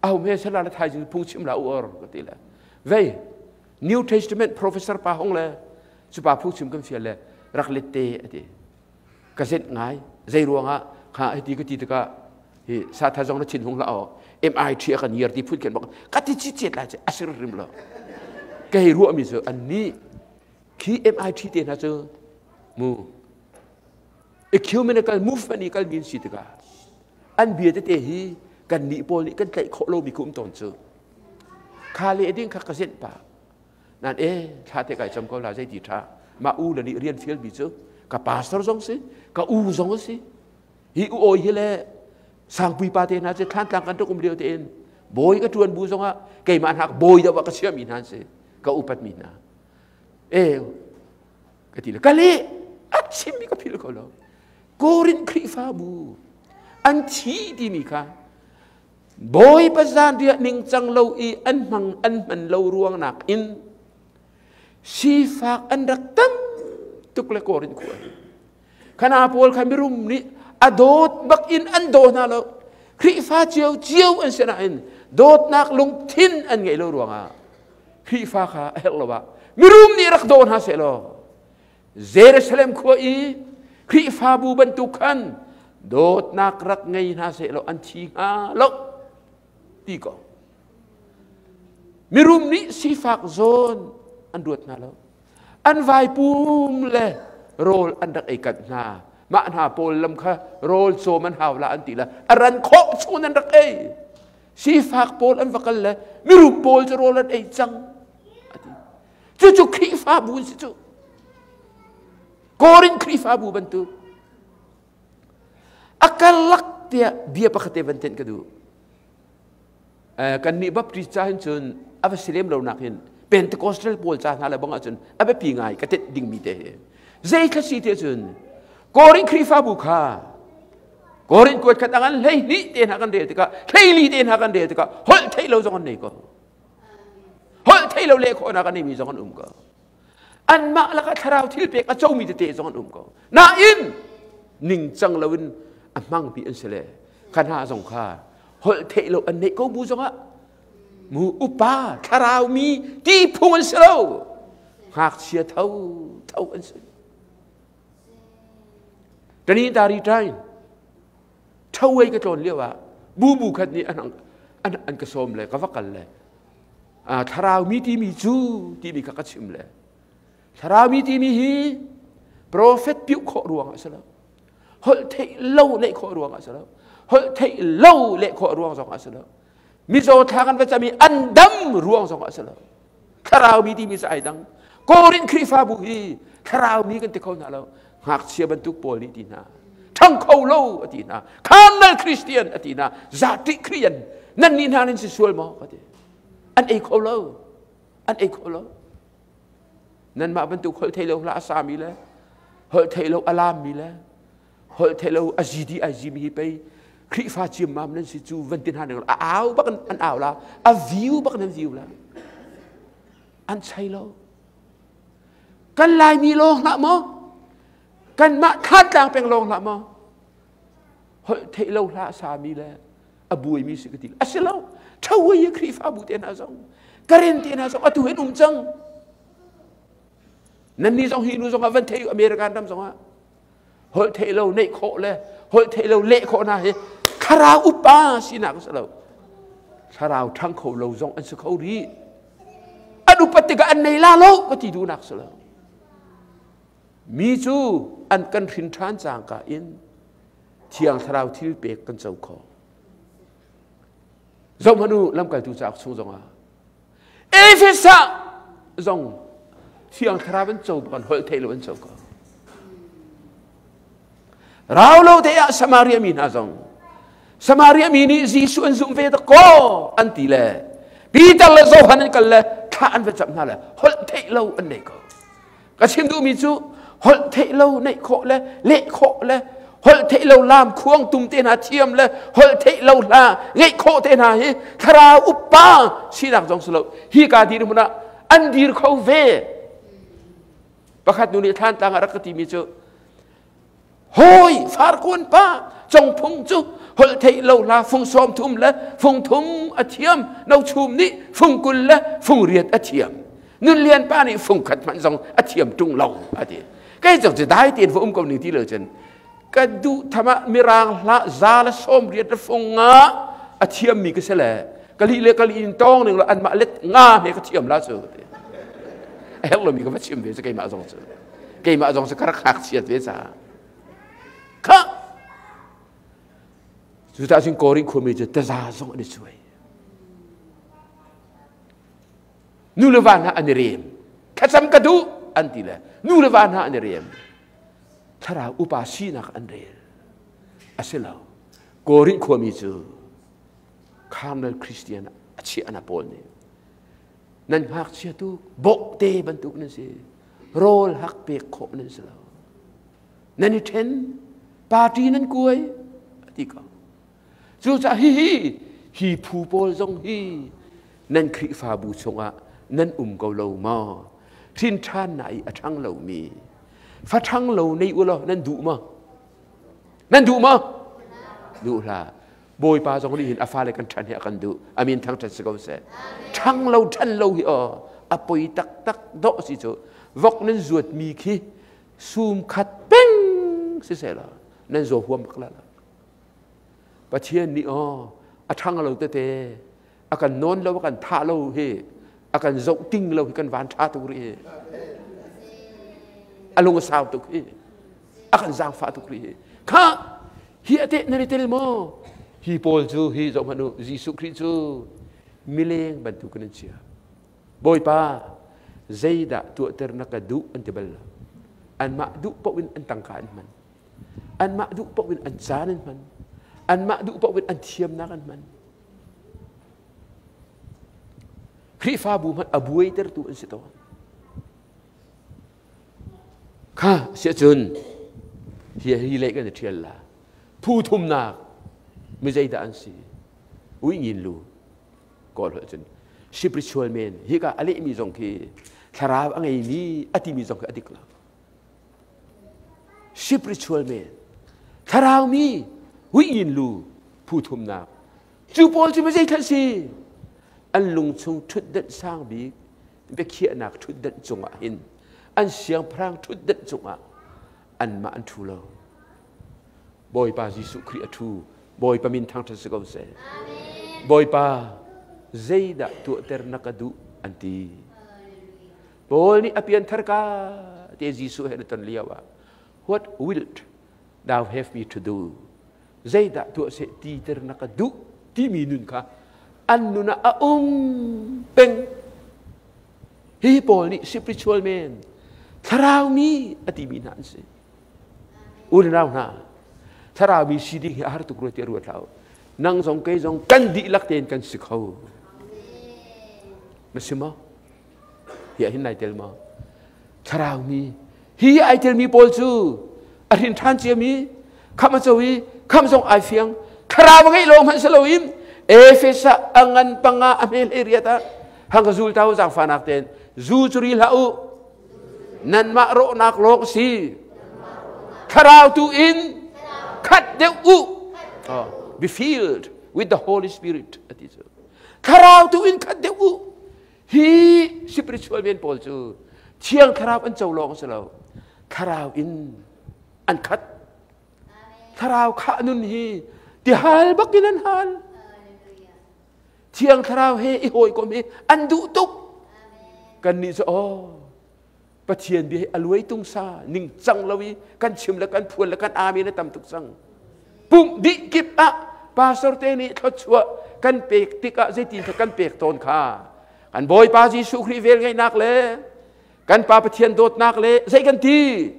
aho hme sala le thaizing phung chim la u or ka ti le vei New Testament professor pa hong le cu pa phung chim kan fial le rak let te ati ka zenh ngai zei ruangah kha hiti ka ti tikah hi satha zong na thin hung hlah aw MIT a kan year ti phun ken bak ka ti chi chet lai che asir rim lo ka hei ruah mi cu an nih khi MIT te hna cu mu ecumenical movement i kal min si tikah an bia tete hi kan nih pawl nih kan tlaih khawh lomi ku um tawn cu kha le ding kha ka zenh pa Nan e thla te kai cam ko la zei ti tha ma u le nih rian fial mi cu ka pastor zong si ka u zong si hi u oi hi le sangpui pa te hna cu thlan tlang kan tuk um lio te in bawi ka tuan bu zong ah keimah hnak bawi deuh ah ka chia mi hna si ka upat mi hna e ka ti le ka le a chim mi ka phil ko lo Korin Khrihfabu an thi timi kha Bawipa zanriah ningcang lo i an hmang an hman lo ruangnak in sifak an rak tam tuk le Korin khua hi. Khana pawl kha mirum nih a dawt bak in an daw hna lo. Khrihfa cio cio an si nain dawtnak lungthin an ngeih lo ruangah Khrihfa kha a herh lo ah mirum nih rak daw hna seh law Jerusalem khua i Khrihfabu bantuk khan dawtnak rak ngei hna seh law an thi hnga lo ti ko. Mirum nih sifak zawn an ruat hna lo. An vaipum le rawl an rak ei kanh hna. Mah hna pawl lam kha rawl cawm an hau la an ti la. A ran khawh chung an rak ei. Sifak pawl an va kal le mirum pawl cu rawl an ei cang. Ati. Cucu Khrihfabu an si cu. Korin Khrihfabu bantuk. A karlak tiah bia pakhat te van tenh ka duh. Kan nih Baptist ca hin cun a va si lem lo nak hin Pentecostal pawl ca hna le bang ahcun a biapi ngai ka tenh dingmi te hi. Zei thla si te cun Korin Khrihfabu kha Korin kuat khat angan hlei hnih te hna kan rel tikah hleili te hna kan rel tikah holh theih lo zong an nei ko. Holh thei lo leh khawhnak a neimi zong an um ko. Anmah lakah thlarau thil pek a comi tete zong an um ko. Nain ningcang loin a hmangmi an si le kha hna zong kha holh theih lo an neih ko bu zongah mu upa thlarau mi ti phung an si lo ngakchia tho tho an si. Tani tari tain Thawei ka tlawn lio ah bubu khat nih an an an ka sawm le ka va kal le thlarau mi timi cu timi kha ka chim le thlarau mi timi hi profet piuh khawh ruang ah si lo holh theih lo leh khawh ruang ah si lo holh theih lo leh khawh ruang zong ah si lo mizaw thla kan va cam i an dam ruang zong ah si lo thlarau mi timi cu ai dang Korin Khrihfabu hi thlarau mi kan ti kho hna lo ngakchia bantuk pawl nih ti hna ṭhang kho lo a ti hna carnal Christian a ti hna zati Christian nan nih hna nan si sual maw ka ti an ei kho lo an ei kho lo nanmah bantuk holh thei lo hla a sami le holh thei lo a lammi le holh thei lo a zi di ai zi mi hi pei Khrihfa ciammam nan si cu van ti hna ning a au bak an au la a viu bak nan viu la an chei lo kan Laimi lawng hlah maw kanmah Thantlang peng lawng hlah maw holh theih lo hlah sami le a buaimi si ka ti a si lo ṭhawei Khrihfabu te hna zong Karen te hna zong atu hin um cang nan ni zong hi nu zong ah van thei American ram zong ah holh theih lo neih khawh le holh theih lo leh khawh hna hi Thlarau upa sinak a si lo. Thlarau ṭhang kho lo zong an si kho rih. An upat tikah an nei la lo ka ti duhnak si lo. Mi cu an kan hrin ṭhan cangka in Thiang Thlarau thil pek kan co kho. Zohhmanh u, lamkaltu cauk chung zongah Efesa zong Thiang Thlarau an co bak holh theih lo an co ko. Rau lo te ah Samaria mi hna zong Samaria mi nih Jesuh an zumh ve ko an ti le Peter le Johan an kal le thla an va camh hna le holh theih lo an nei ko. Ka chim duhmi cu holh theih lo neih khawh le leh khawh le holh theih lo lam khuang tum te hna thiam le holh theih lo hla ngeih khawh te hna hi thlarau upa sinak zong si lo hi ka dir hmun ah an dir kho ve pakhat nu nih thlan tlang ah rak ka timi cu Hawi farkawn pa congphung cu holh theih lo hla fung 30 le fung 30 a thiam no chum nih fung 20 le fung 8 a thiam nun lian pa nih fung khat hmanh zong a thiam ṭung lo a ti kei zong cu dai tein va um ko ning ti lo cun ka duh tham ah mirang hla za le 80 le fung nga a thiam mi ka si le ka li le ka li in tawng ning lo anmah let nga he ka thiam la cu a herh lomi ka va chim ve cu keimah zong cu keimah zong cu ka rak ngakchiat ve caah kha cucaah cun Korin khuami cu taza zong an i cuai nu le va hna an i rem thlacam ka duh an ti le nu le va hna an i rem thlarau upa sinak an rel a si lo Korin khuami cu Carmel Christian a chiah ana pawl nih nan ngakchia tu bawhte bantuk nan si rawl hak pek khawh nan si lo nan i ṭhen party nan kuai a ti ko cucaah hihi hi phu pawl zong hi nan Khrihfabu chungah nan um ko lo maw hrin ṭhan na i a ṭhang lomi fa ṭhang lo nei u law nan duh maw nan duh maw duh hlah Bawipa zong nih hin a fale kan ṭhan hi a kan duh. Amin thangṭhat si ko seh. Ṭhang lo ṭhan lo hi aw a poi taktak dawh si cu vok nan zuat mi khi sum khat peng si seh law nan zaw huam bak la. Pathian nih aw a ṭhang lo tete a kan nawn lo a kan thah lo hi a kan zoh ting lo hi kan van ṭha tuk rih hi. A lung a sau tuk hi. A kan zaangfah tuk rih hi. Kha Hi a teh nan i tel maw? Hi pawl cu hi zoh hmanh u, Jesuh Khrih cu mileng bantukin an chia. Bawipa, zeidah tuahter na ka duh an ti bal lo. Anmah duh paoh in an tangka an hman. Anmah duh paoh in an caan an hman. Anmah duh paoh in an thiamnak an hman. Khrihfabu hmanh a buaitertu an si tawn. Kha siahcun hi hi lei kan i ṭhial la. Phu thumnak mi zeidah an si? Ui ngin lu kawl holh cun spiritual man hika a lehmi zong khi thlarau a ngeimi a timi zong khi a dik lo. Spiritual man thlarau mi ui ngin lu phu thumnak cu pawl cu mi zei si? An lungchung ṭhutdenh sang bik biakhiahnak ṭhutdenh cungah hin an siangpahrang ṭhutdenh cungah anmah an ṭhu lo. Bawipa Jesuh Khrih a ṭhu. Bawipa min thangṭhat si ko seh. Bawipa zeidah tuahter na ka duh an ti. Paul nih a pianthar ka te Jesuh he na ton lio ah what wilt thou have me to do? Zeidah tuah seh ti ter na ka duh timi nun kha an nun ah a um peng. Hi Paul nih spiritual man, thlarau mi a timi hna an si. Unau hna, thlarau mi si ding hi a har tuk rua ti ruat hlah u. Nang zong kei zong kan dihlak tein kan si kho. Na si maw? Hi ah hin nai tel maw? Thlarau mi hi ai telmi pawl cu a hrin ṭhan ciami khamh a co i khamh zong ai fiang thlarau a ngeih lawng hmanh si loin Efesa a ngan panga a hme hlei riat ah hang ka zul tau zaangfahnak tein zu cu ri hlah u nanmah rawhnak lawng si thlarau tu in khat deuh u oh, be filled with the Holy Spirit ati cu thlarau tu in khat deuh u Hi spiritual men pawl cu Thiang Thlarau an co lawng si lo, Thlarau in an khat. Thlarau khah nun hi Ti hal bak in an hal. Thiang Thlarau he i hawikom hi an duh tuk. Kannih cu aw Pathian bia hi a luai tung sa ning cang lo i kan chim le kan phuan le kan amen a tam tuk cang. Pumh dih kip ah pastor te nih thluachuah kan pek tikah zeitin kan pek tawn kha. Kan Bawipa Jesuh Khrih vel ngeihnak le kan Pa Pathian dawtnak le zei kan ti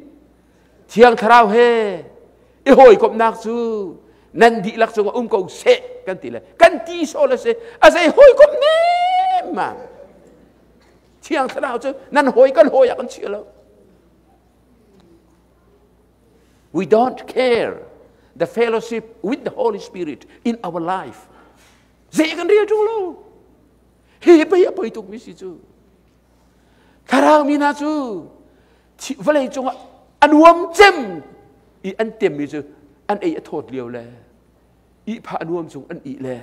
Thiang Thlarau he i hawikomhnak cu nan dihlak cungah um ko seh kan ti le kan ti sawh le si a zei hawikomh nem ma Thiang Thlarau cu nan hawi kan hawi ah kan chia lo. We don't care the fellowship with the Holy Spirit in our life. Zei kan rel ṭung lo. Hi pei a poi tukmi si cu. Thlarau mi hna cu vawlei cungah a nuam cem i an temmi cu an ei a thawt lio le ihphah a nuam cung an ih le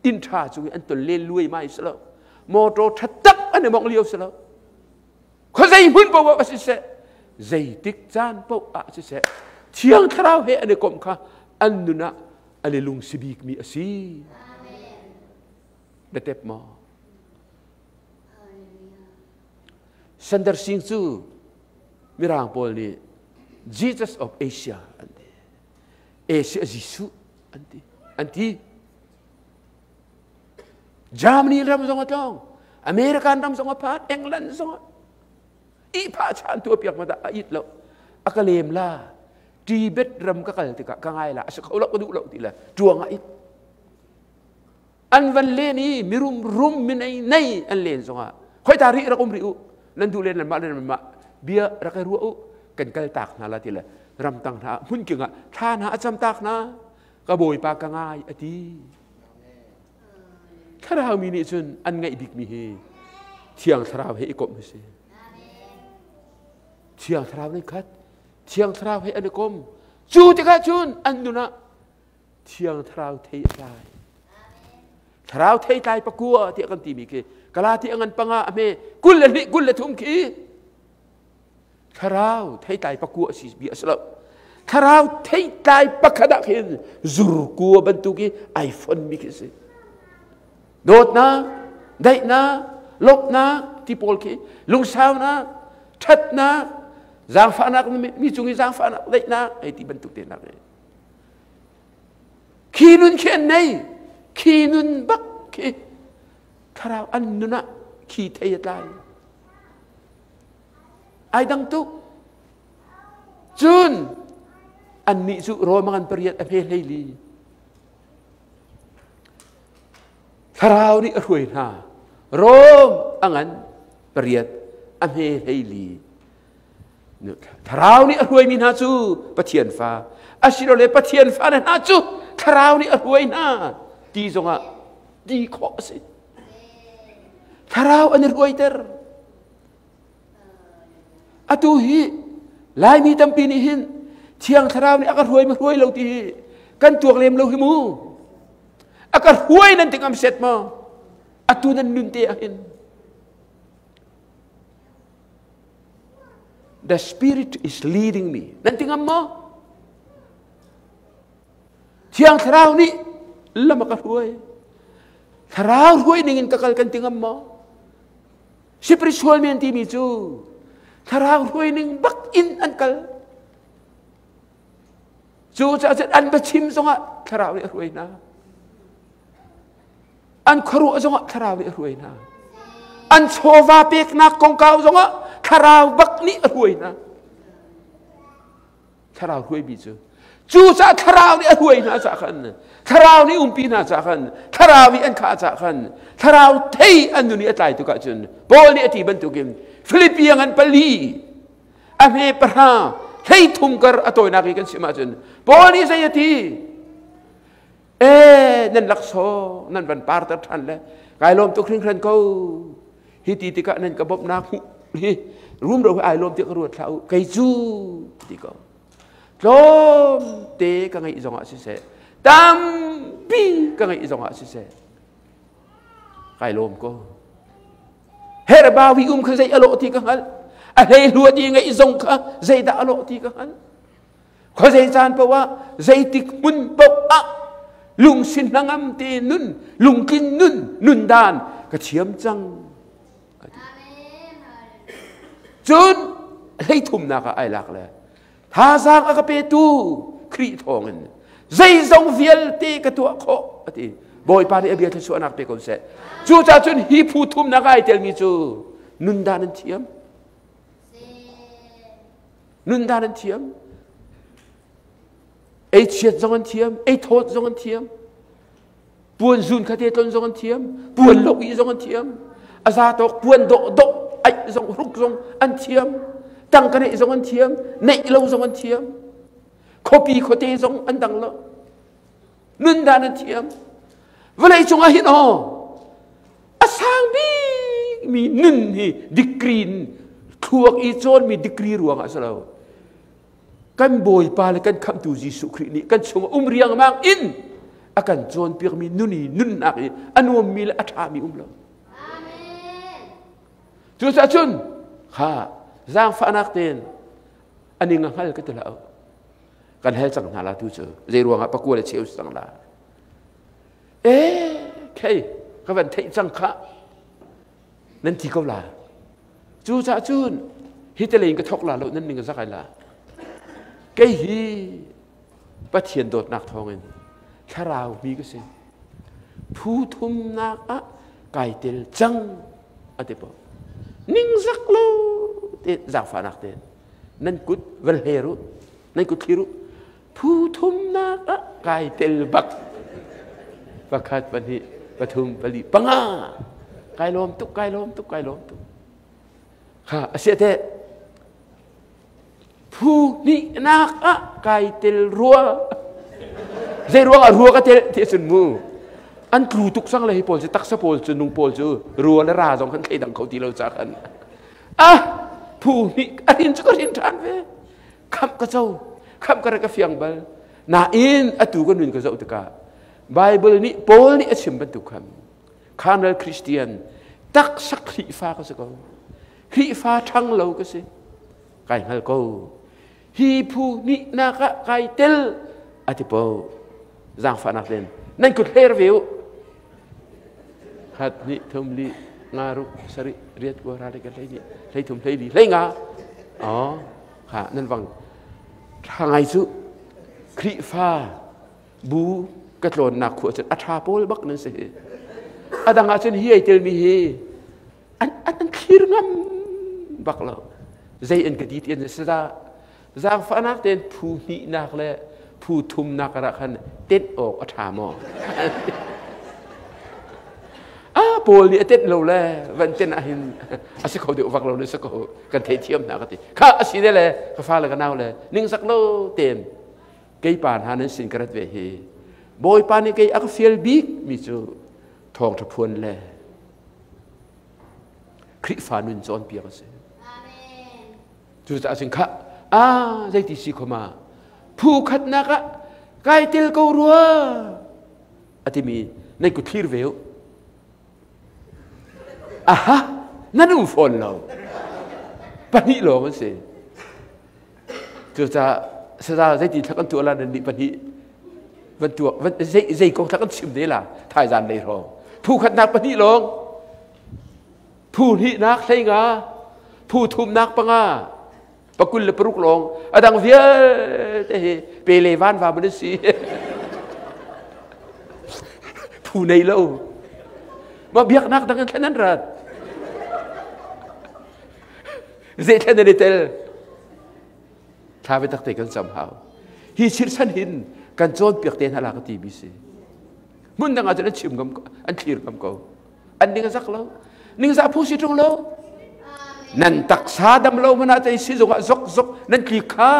inn ṭha cung i an ton len luai mai si lo motor ṭha tak an i mongh lio si lo khuazei hmun paoh ah siseh zeitik caan paoh ah siseh thiang thlarau he an i komh kha an nun ah an i lungsi bikmi a si na tep maw Sandar Singh cu mirang pawl nih Jesus of Asia an ti Asia Jesuh an ti an ti Germany ram zong a tlawng American ram zong a phan England zong ihphah chan tu piak ma a it lo a ka lem la Tibet ram ka kal tikah ka ngai la a si kho lo ka duh lo ti le tuang a it an van len i mirum rum minei nei an len zongah khoi ta ri rak um ri u nan duh len mah len mah bia rak i ruah u kan kal tak hna la ti le ramtang hna hmun king ah thla hna a cam tak hna ka bawipa ka ngai a ti thlarau mi nih cun an ngaih bikmi hi thiang thlarau he i komh hi si thiang thlarau nih khat thiang thlarau he an i kom cu tikah cun an nun ah thiang thlarau thei a tlai thlarau thei tlai pakua tiah kan timi khi kalati angan panga a hme 22 23 khi Thlarau theitlai pakua si bia a si lo. Thlarau theitlai pakhat ah khin zurkua bantuk i ai fonmi khi si. Dawtnak, daihnak, lawmhnak ti pawl khi lungsaunak, ṭhatnak, zaangfahnak mi cung i zaangfahnak, daihnak hei ti bantuk te nak Khi nun khi an nei, khi nun bak khi thlarau an nun ah khi thei a tlai. Ai dang tuk. Cun annih cu rawl mangan pariat a hme hleili. Thlarau nih a hruai hna. Rom a ngan pariat a hme hleili. Thlarau nih a hruaimi hna cu Pathian fa asilole Pathian fa hna cu Thlarau nih a hruai hna ti zongah ti khawh a si. Thlarau an i hruaiter. Atu hi Laimi tampi nih hin Thiang Thlarau nih a ka hruai ma hruai lo ti hi kan tuak lem lo hi mu. A ka hruai nan ti ngam set maw? Atu nan nun te ah hin. The Spirit is leading me. Nan ti ngam maw? Thiang Thlarau nih lam a ka hruai. Thlarau hruai ning in ka kal kan ti ngam maw? Spiritual men timi cu thlarau hruai ning bak in an kal. Cu caah cun an biachim zongah thlarau nih a hruai hna. An khuaruah zongah thlarau nih a hruai hna. An chawva peknak kongkau zongah thlarau bak nih a hruai hna. Thlarau hruaimi cu cucaah thlarau nih a hruai hna cah khan thlarau nih umpi hna cah khan thlarau nih an khah cah khan thlarau thei an nun i a tlai tuk ahcun Paul nih a ti bantukin Filipi ngan pali a hme pahra hlei thum kar a tawinak i kan chim ahcun Paul nih zei a ti e nan laksawng nan van parter ṭhan le kai lawm tuk hringhran ko hi ti tikah nan ka bawmhnak hmuh hi rumro hi ai lawm ti ka ruat hlah u kei cu ti ko tlawm te ka ngeih zongah siseh tampi ka ngeih zongah siseh kai lawm ko herbawi um kha zei a lawh ti ka hngalh a hlei hluat i ngeih zong kha zeidah a lawh ti ka hngalh Khuazei caan paoh ah zeitik hmun paoh ah Lungsin hnangam te nun, lungtlin nun, nun dan ka thiam cang. Cun hleithumnak ah ai lak le thazaang a ka petu Khrih thawngin zeizong vialte ka tuah khawh a ti. Bawipa nih a bia thluachuahnak pe ko seh. Cucaah cun hi phu thumnak ai telmi cu nun dan an thiam. Nun dan an thiam. Ei chiat zong an thiam, ei thawt zong an thiam. Puan zun kha te tlon zong an thiam, puan lo ih zong an thiam. A za tawk puan dawh dawh aih zong hruk zong an thiam. Tangka neih zong an thiam, neih lo zong an thiam. Khuapi khuate zong an dang lo. Nun dan an thiam. Vawlei cungah hin aw a sang bikmi nun hi degree in thluak i cawnmi degree ruangah a si lo. Kan Bawipa le kan Khamhtu Jesuh Khrih nih kan chungah um riangmang in a kan cawnpiakmi nun i nunnak i a nuammi le a ṭhami um lo. Cucaah cun kha zaangfahnak tein a ning a hngal ka ti hlah. Kan hel cang hna la tu cu zei ruangah pakua le cheu cang la. E khei ka van theih cang kha nan ti ko la. Cucaah cun hi te lei in ka thawk la lo nan ning a zak ai la. Kei hi Pathian dawtnak thawngin thlarau mi ka si. Phu thumnak ah kai tel cang a ti po. Ningzak lo te zaangfahnak te nan kut van hler u nan kut thlir u phu thumnak ah kai tel bak pakhat pahnih pathum pali panga kai lawm tuk kai lawm tuk kai lawm tuk kha a sia te phu hnihnak ah kai tel rua zei ruang ah rua ka tel ti cun mu an tlu tuk sang le hi pawl cu taksa pawl cu nung pawl cu rua le ra zong kan thleidang kho ti lo ca khan ah phu hnih a rin cu ka rin ṭhan ve khamh ka co khamh ka rak ka fiang bal nain atu ka nun ka zoh tikah Bible nih Paul nih a chim bantuk khan carnal Christian taksa Khrihfa ka si ko Khrihfa ṭhang lo ka si kai hngal ko hi phu hnihnak ah kai tel a ti po zaangfahnak ten nan kut hler ve u khat hnih thum li nga ruk sarih riat kua ra le ka hlei hnih hlei thum hlei li hlei nga oh kha nan vang ṭha ngai cu Khrihfa bu ka tlawnnak khua cun a ṭha pawl bak nan si hi a dang ah cun hi ai telmi hi an an thlir ngam bak lo zei an ka ti ti an si dah zaangfahnak tein phu hnihnak le phu thumnak ah khan tenh awk a ṭha maw a pawl nih a tenh lo le van tenh ah hin a si kho deuh vak lo le si ko kan theithiam hna ka ti kha a si le ka fa le ka nau le ningzak lo tein kei pa hna nan sin ka rat ve hi bawipa nih kei a ka fial bik mi cu thawngṭha phuan le Khrihfa nun cawnpiak a si. Cucaah cun khah a zeiti si khoma phu khatnak ah kai tel ko rua a timi nan kut thlir ve u. Aha nan um fawn lo. Pahnih lawng an si. Cucaah saza zeiti thla kan tuah la nan nih pahnih van tuah van zei zei kong thla kan chim ne la thaizan lei hrawng phu khatnak pahnih lawng phu hnihnak hlei nga phu thumnak panga pakul le paruk lawng a dang vialte hi pe le van va man si phu nei lo ma biaknak dang in thlen an rat zei thlen an i tel thla biatak te kan cam hau hi chirhchan hin kan cawnpiak te hna la ka ti mi si hmun dang ah cun an chim ngam an thlir ngam ko an ning a zak lo ning za phu si ṭung lo nan taksa dam lo hmanh ah cei sizung ah zok zok nan tli kha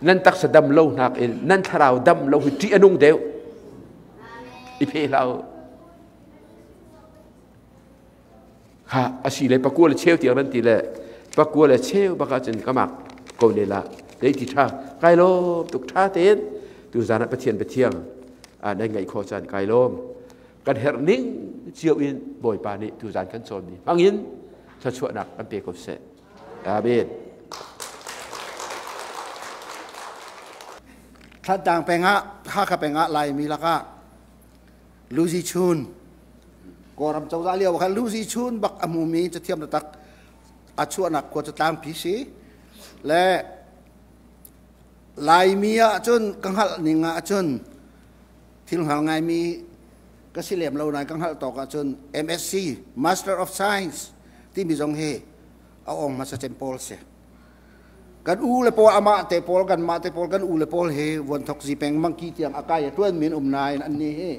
nan taksa dam lo hnak in nan thlarau dam lo hi ṭih a nung deuh i phe hlah u kha a si le pakua le cheu tiang nan ti le pakua le cheu bak ahcun ka mak ko ne la dei ti tha kai lawm tuk tha tein tu zan ah Pathian pathiang nan ngaih khawh caan kai lawm kan herh ning cio in Bawipa nih tu zan kan cawn mi hmangin thluachuahnak kan pe ko seh amen. Thantlang peng ah Hakha peng ah Laimi lakah Luzi Chun Kawlram cozah lio khan Luzi Chun bak a hmumi cathiam taktak a chuahnak khua cu tlangpi si le Laimi ah cun ka hngalh ning ah cun thil hngal ngaimi ka si lem lo nain ka hngalh tawk ahcun MSc Master of Science timi zong hi a ong hmasa cem pawl si. Kan u le pawl amah te pawl kanmah te pawl kan u le pawl hi vuanthok zipeng mangki tiang a kai a tuan min um nain an nih hi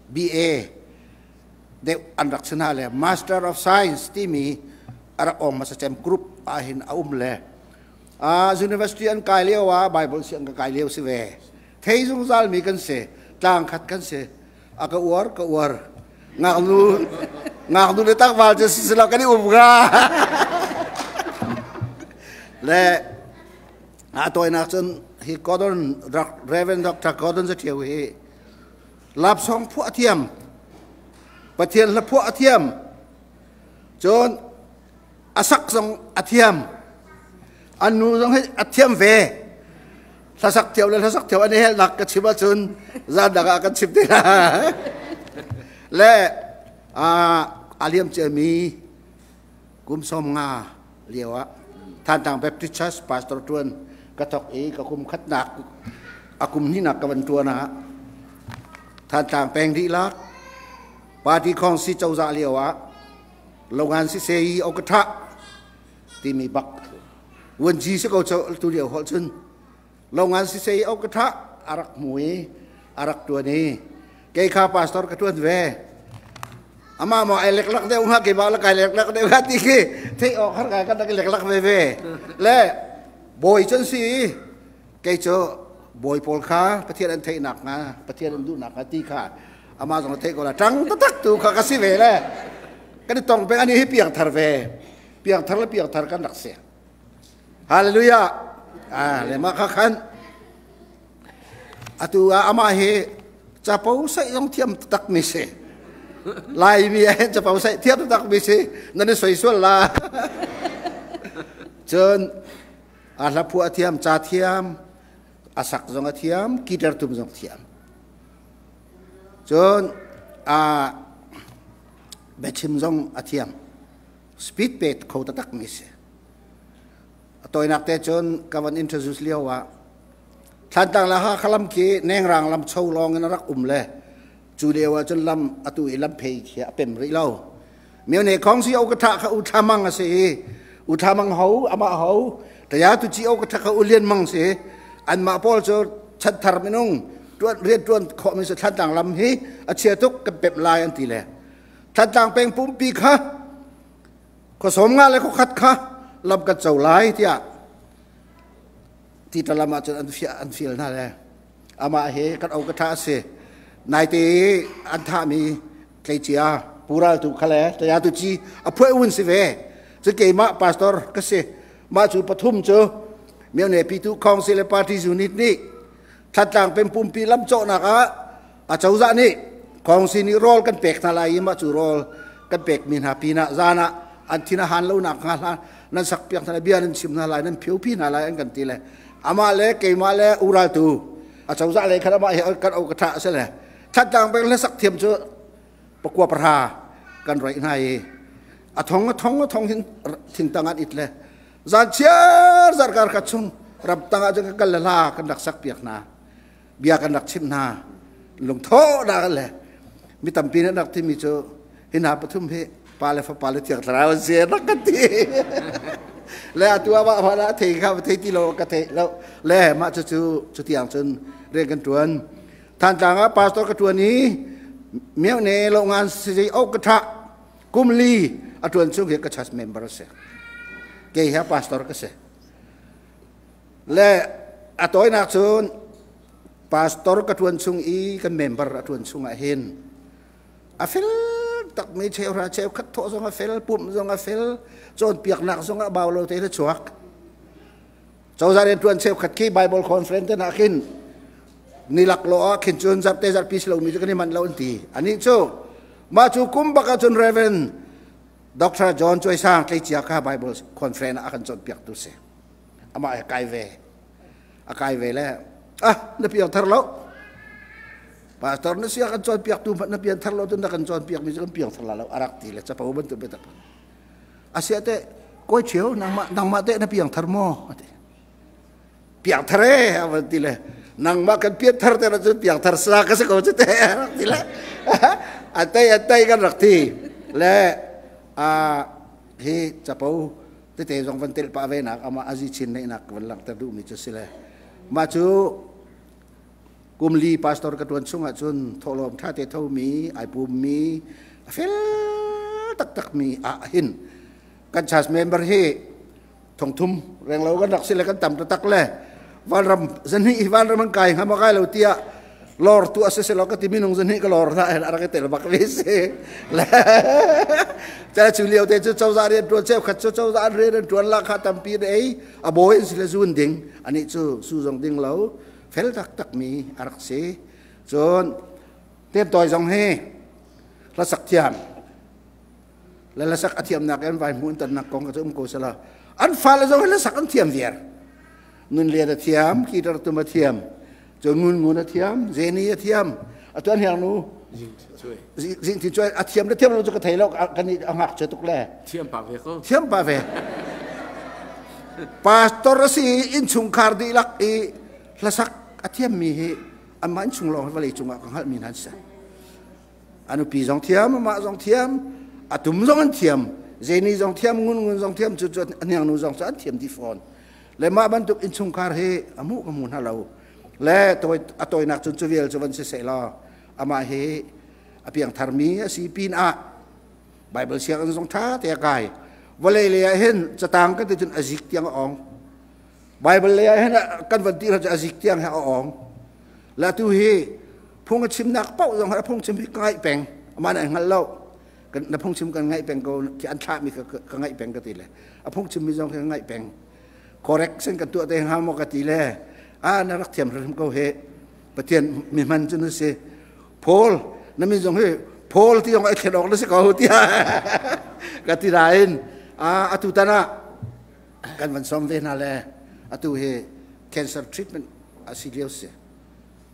BA deuh an rak si hna le Master of Science timi a rak ong hmasa cem group ah hin a um le university an kai lio ah Bible si an ka kai lio si ve. Thei zungzal mi kan si, tlang khat kan si. A ka uar, ka uar. Ngaknu ngaknu le takval cu si lo kan i um ga. Le a tawinak cun hi Gordon Reverend Dr. Gordon Zathiau hi lapsong phuah thiam Pathian hla phuah a thiam cun a sak zong a thiam an nu zong hi a thiam ve hlasak thiam le hlasak thiam an i helnak ka chim ahcun zan dang ah kan chim te la le a liam ciami kum som nga lio ah Thantlang Baptist Church pastor tuan ka thok i ka kum khatnak a kum hninak ka van tuan ah Thantlang peng dihlak party khong si cozah lio ah longan si se i okatha timi bak vuanci si ko tu lio holh cun longan si se i okatha arak hmu i arak tuan i kei kha pastor ka tuan ve ama mo ai lek lak deuh nga ke ba la kai lek lak deuh ti khi thei ok har kai kan lek lak ve ve le boi chun si kei cu bawi pawl kha Pathian an theihnak hnga Pathian an duhnak hnga ti kha amah zong a theih ko la ṭang taktak tu kha ka si ve le kan i tong peng ani hi piangthar ve piangthar le piangthar kan rak si hallelujah ah le mah kha khan atu ah amah hi capo saih zong thiam taktak mi si Laimi ah capo saih thiam taktak mi si nan i soi sual la cun a hla phuah a thiam ca thiam a sak zong a thiam guitar tum zong thiam cun a biachim zong a thiam speed pe kho taktak mi si a tawinak te cun ka van introduce lio ah Thlantlang la ha khalam khi nengrang lam cho lawng in a rak um le cu lio ah cun lam atu i lam phei khi a pem rih lo myo ne khong si o ka tha kha u thla mang a si i u thla mang ho amah ho taya tu chi o ka tha kha u lian mang si anmah pawl cu chanthar minung tuan rian tuan khawh mi si Thlantlang lam hi a chia tuk kan pep lai an ti le Thlantlang peng pumpi kha khuasom nga le khuakhat kha lam kan co lai tiah ti lam ah cun an fiah an fial hna le amah hi kan o ka tha a si naite an thahmi tleicia pural tu khale taya tu chi a phuai un si ve cu keimah pastor ka si mah cu pathum cu myone pi tu council le party unit nih Thantlang peng pumpi lam cawhnak ah a cozah nih council nih rawl kan pek hna lai i mah cu rawl kan pek mi hna pinah zan ah an thin a han lo nak hnga hla nan sak piak hna lai bia nan chim hna lai nan phio pi hna lai an kan ti le amah le keimah le ural tu a cozah lei khan amah hi kan o ka tha a si le Thantlang peng hlasak thiam cu pakua pahra kan roih hna i a thong a thong a thong hin thingtang an it le zan chiar zarkar khat chung ram tang ah cun ka kal le hla kan rak sak piak hna bia kan rak chimh hna lungtho na le mi tampi nih rak timi cu hi hna pathum hi pa le fapa le thiang thlarau an si rak kan ti le atu ah mah hmanh ah thei kha thei ti lo ka thei lo le mah cu cu cutiang cun rian kan tuan Thantlang ah pastor ka tuan i meo ne lo ngan si ok ka tha kum li a tuan chung hi ka church member a si kei hi pastor ka si le a tawinak cun pastor ka tuan chung i kan member a tuan chung ah hin a fel tak mi cheuhra cheukhat thawh zong a fel pumh zong a fel cawnpiaknak zong a bau lo te le chuak cozah rian tuan cheukhat khi bible conference te na khin nilak lo ah khin cun zarhte zarhpi si lomi cu kan i manh lo an ti ani cu mah cu kum bak ah cun reverend Dr. John Choi Sang tleicia kha Bible conference ah a kan cawnpiak tu si amah he kai ve a kai ve le. Ah, na piang thar lo. Pastor na sia kan cawn piak tu hmanh na pian thar lo tu na kan cawn piak mi cu kan piang thar la lo arak ti le capo bantuk biatak. Asia te koi cheu nangmah nangmah te na piang thar maw ati. Piang thar e avan ti le nangmah kan pian thar te na cun piang thar sa ka si ko cu te rak ti le atai atai kan rak ti le a hi capo tete zong van telh pah ve nak ama azi chin neih nak van langhter duh mi cu si le mah cu kum li pastor ka tuan chung ahcun thawhlawm tha te tho mi ai pum mi a fel taktak mi ah hin kan church member hi thongthum renglo kan rak si le kan tam taktak le vanram zani vanram an kai ngam kai lo tiah lor tu ase se lo ka ti minung zani ka lor na en arak tel bak ve se le cha chu liao te chu chawza rian tuan cheu khat chu chawza rian tuan la kha tampi de ei a boy si le zun ding ani chu su zong ding lo fel tak tak mi arak si chun tem toy zong he la sak thiam le la sak a thiam nak en vai hmun tan nak kong ka chu um ko sala an fa le zong he la sak an thiam viar nun lian a thiam kitar tum a thiam cun ngun ngun a thiam zeni a thiam a tuan hiang nu zing ti chuai a thiam le thiam lo cu ka thei lo kan i a ngak che tuk le thiam pa ve ko thiam pa ve pastor a si innchungkhar dihlak i hlasak a thiam mi hi amah innchung lawng vawlei cungah ka hngalh mi hna an si a nupi zong thiam amah zong thiam a tum zong an thiam zeni zong thiam ngun ngun zong thiam cu cu a hniang nu zong cu an thiam dih fawn le mah bantuk innchungkhar hi a hmuh ka hmu hna lo le toi a toinak cun cu vial cu van si seh law amah hi a piangthar mi a si pin ah Bible sianginn zong tha te a kai vawlei lei ah hin catang kan ti cun a zik tiang a ong Bible lei ah hin kan van ti cu a zik tiang he a ong la tu hi phung a chimnak paoh zong a phung chim hi ka ngaih peng amah nih hngal lo na phungchim kan ngaih peng ko khi an thlahmi ka ngaih peng ka ti le a phungchim mi zong khi ka ngaih peng correction kan tuah te hnga maw ka ti le a na rak thiam hrim ko he pathian mi hman cu na si Paul na min zong hi Paul ti zong ai thlen awk na si ko tiah ka ti nain a atu tan ah kan van som ve hna le atu hi cancer treatment a si lio si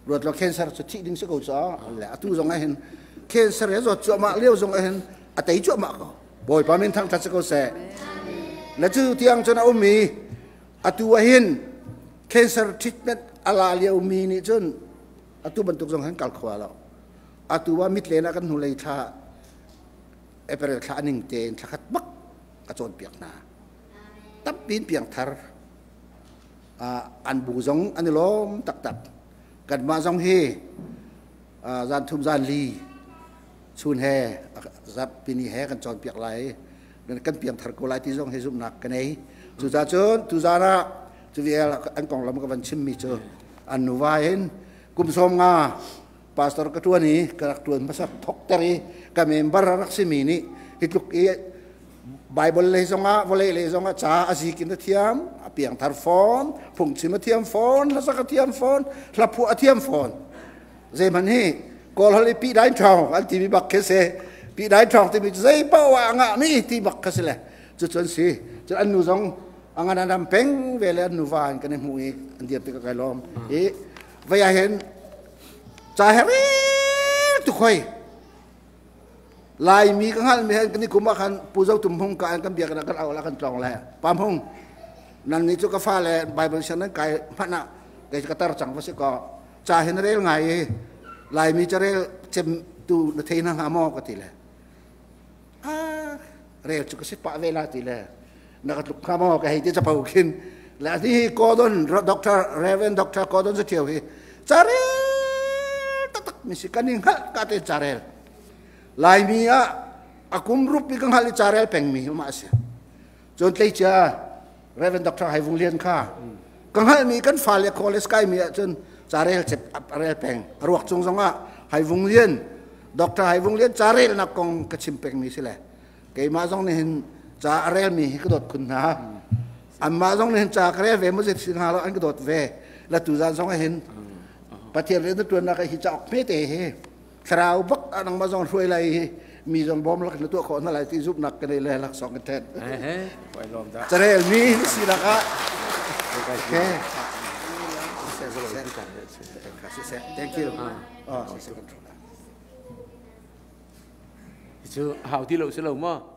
ruat lo cancer cu thih ding si ko ca le atu zong ah hin cancer he zawt cuahmah lio zong ah hin a tei cuahmah ko bawipa min thangthat si ko seh le cu tiang cun a um i atu ah hin cancer treatment a la lio mi nih cun atu bantuk zong hin kal kho lo atu ah mit len ah kan hnulei thla April thla ning tein thla khat bak ka cawnpiak hna tampin piangthar an bu zong an i lawm taktak kanmah zong hi zan thum zan li chun he zarhpini he kan cawnpiak lai kan piangthar ko lai ti zong hi zumhnak ka nei cucaah cun tuzan ah cu vial an konglam ka van chimmi cu an nuva in kum sawm nga pastor ka tuan i ka rak tuan hmasa thokter i ka member a rak simi nih hi tluk i Bible lei zongah vawlei lei zongah ca a zik in a thiam a piangthar fawn phungchim a thiam fawn hlasak a thiam fawn hlaphuah a thiam fawn zeihmanh hi kawl hol i pi dai ṭhawng an timi bak khi si pi dai ṭhawng timi cu zei paoh ah a ngah mi ti bak kha si le cu cun si cun an nu zong a ngan an ram peng ve le an nuva in kan i hmuh i an dir tik kai lawm i vei ah hin ca he tu khoi Laimi ka hngalh mi kan i kum ah khan Pu Zo Tum Hung ka kan biak kan au la kan tlong le Pam Hung nan ni cu ka fa le Bible siang nan kai hmanh ah kei ka tar cang va si ko ca hin rel ngai i Laimi carel cem tu na thei na hnga maw ka ti le ah rel cu ka si pah ve la ti le na ka tluk hnga maw ka hei ti capo khin le hi Gordon Dr. Reverend Dr. Gordon Zathiau hi carel taktak mi si kan i hngalh ka te carel Laimi ah a kum rup i ka hngalh i carel pengmi mah a si cun tleicia Reverend Dr. Hai Vung Lian kha ka hngalhmi kan fale college kaimi ah cun carel cep a rel peng a ruak cung zongah Hai Vung Lian Dr. Hai Vung Lian carel nak kong ka chim pengmi si le keimah zong nih hin ca a relmi hi ka dawt khun hna anmah zong nih hin ca ka rel ve maw si hna lo an ka dawt ve la tu zan zong ah hin Pathian rian na tuannak hi cauk hmete hi thlarau bak ah nangmah zong hruai lai hi mi zong bawm lak na tuah khawh hna lai ti zumhnak ka nei le laksawng ka then carel mi na sinak ah okay. Thank you. Oh, si control. Cu hau ti lo si lo maw?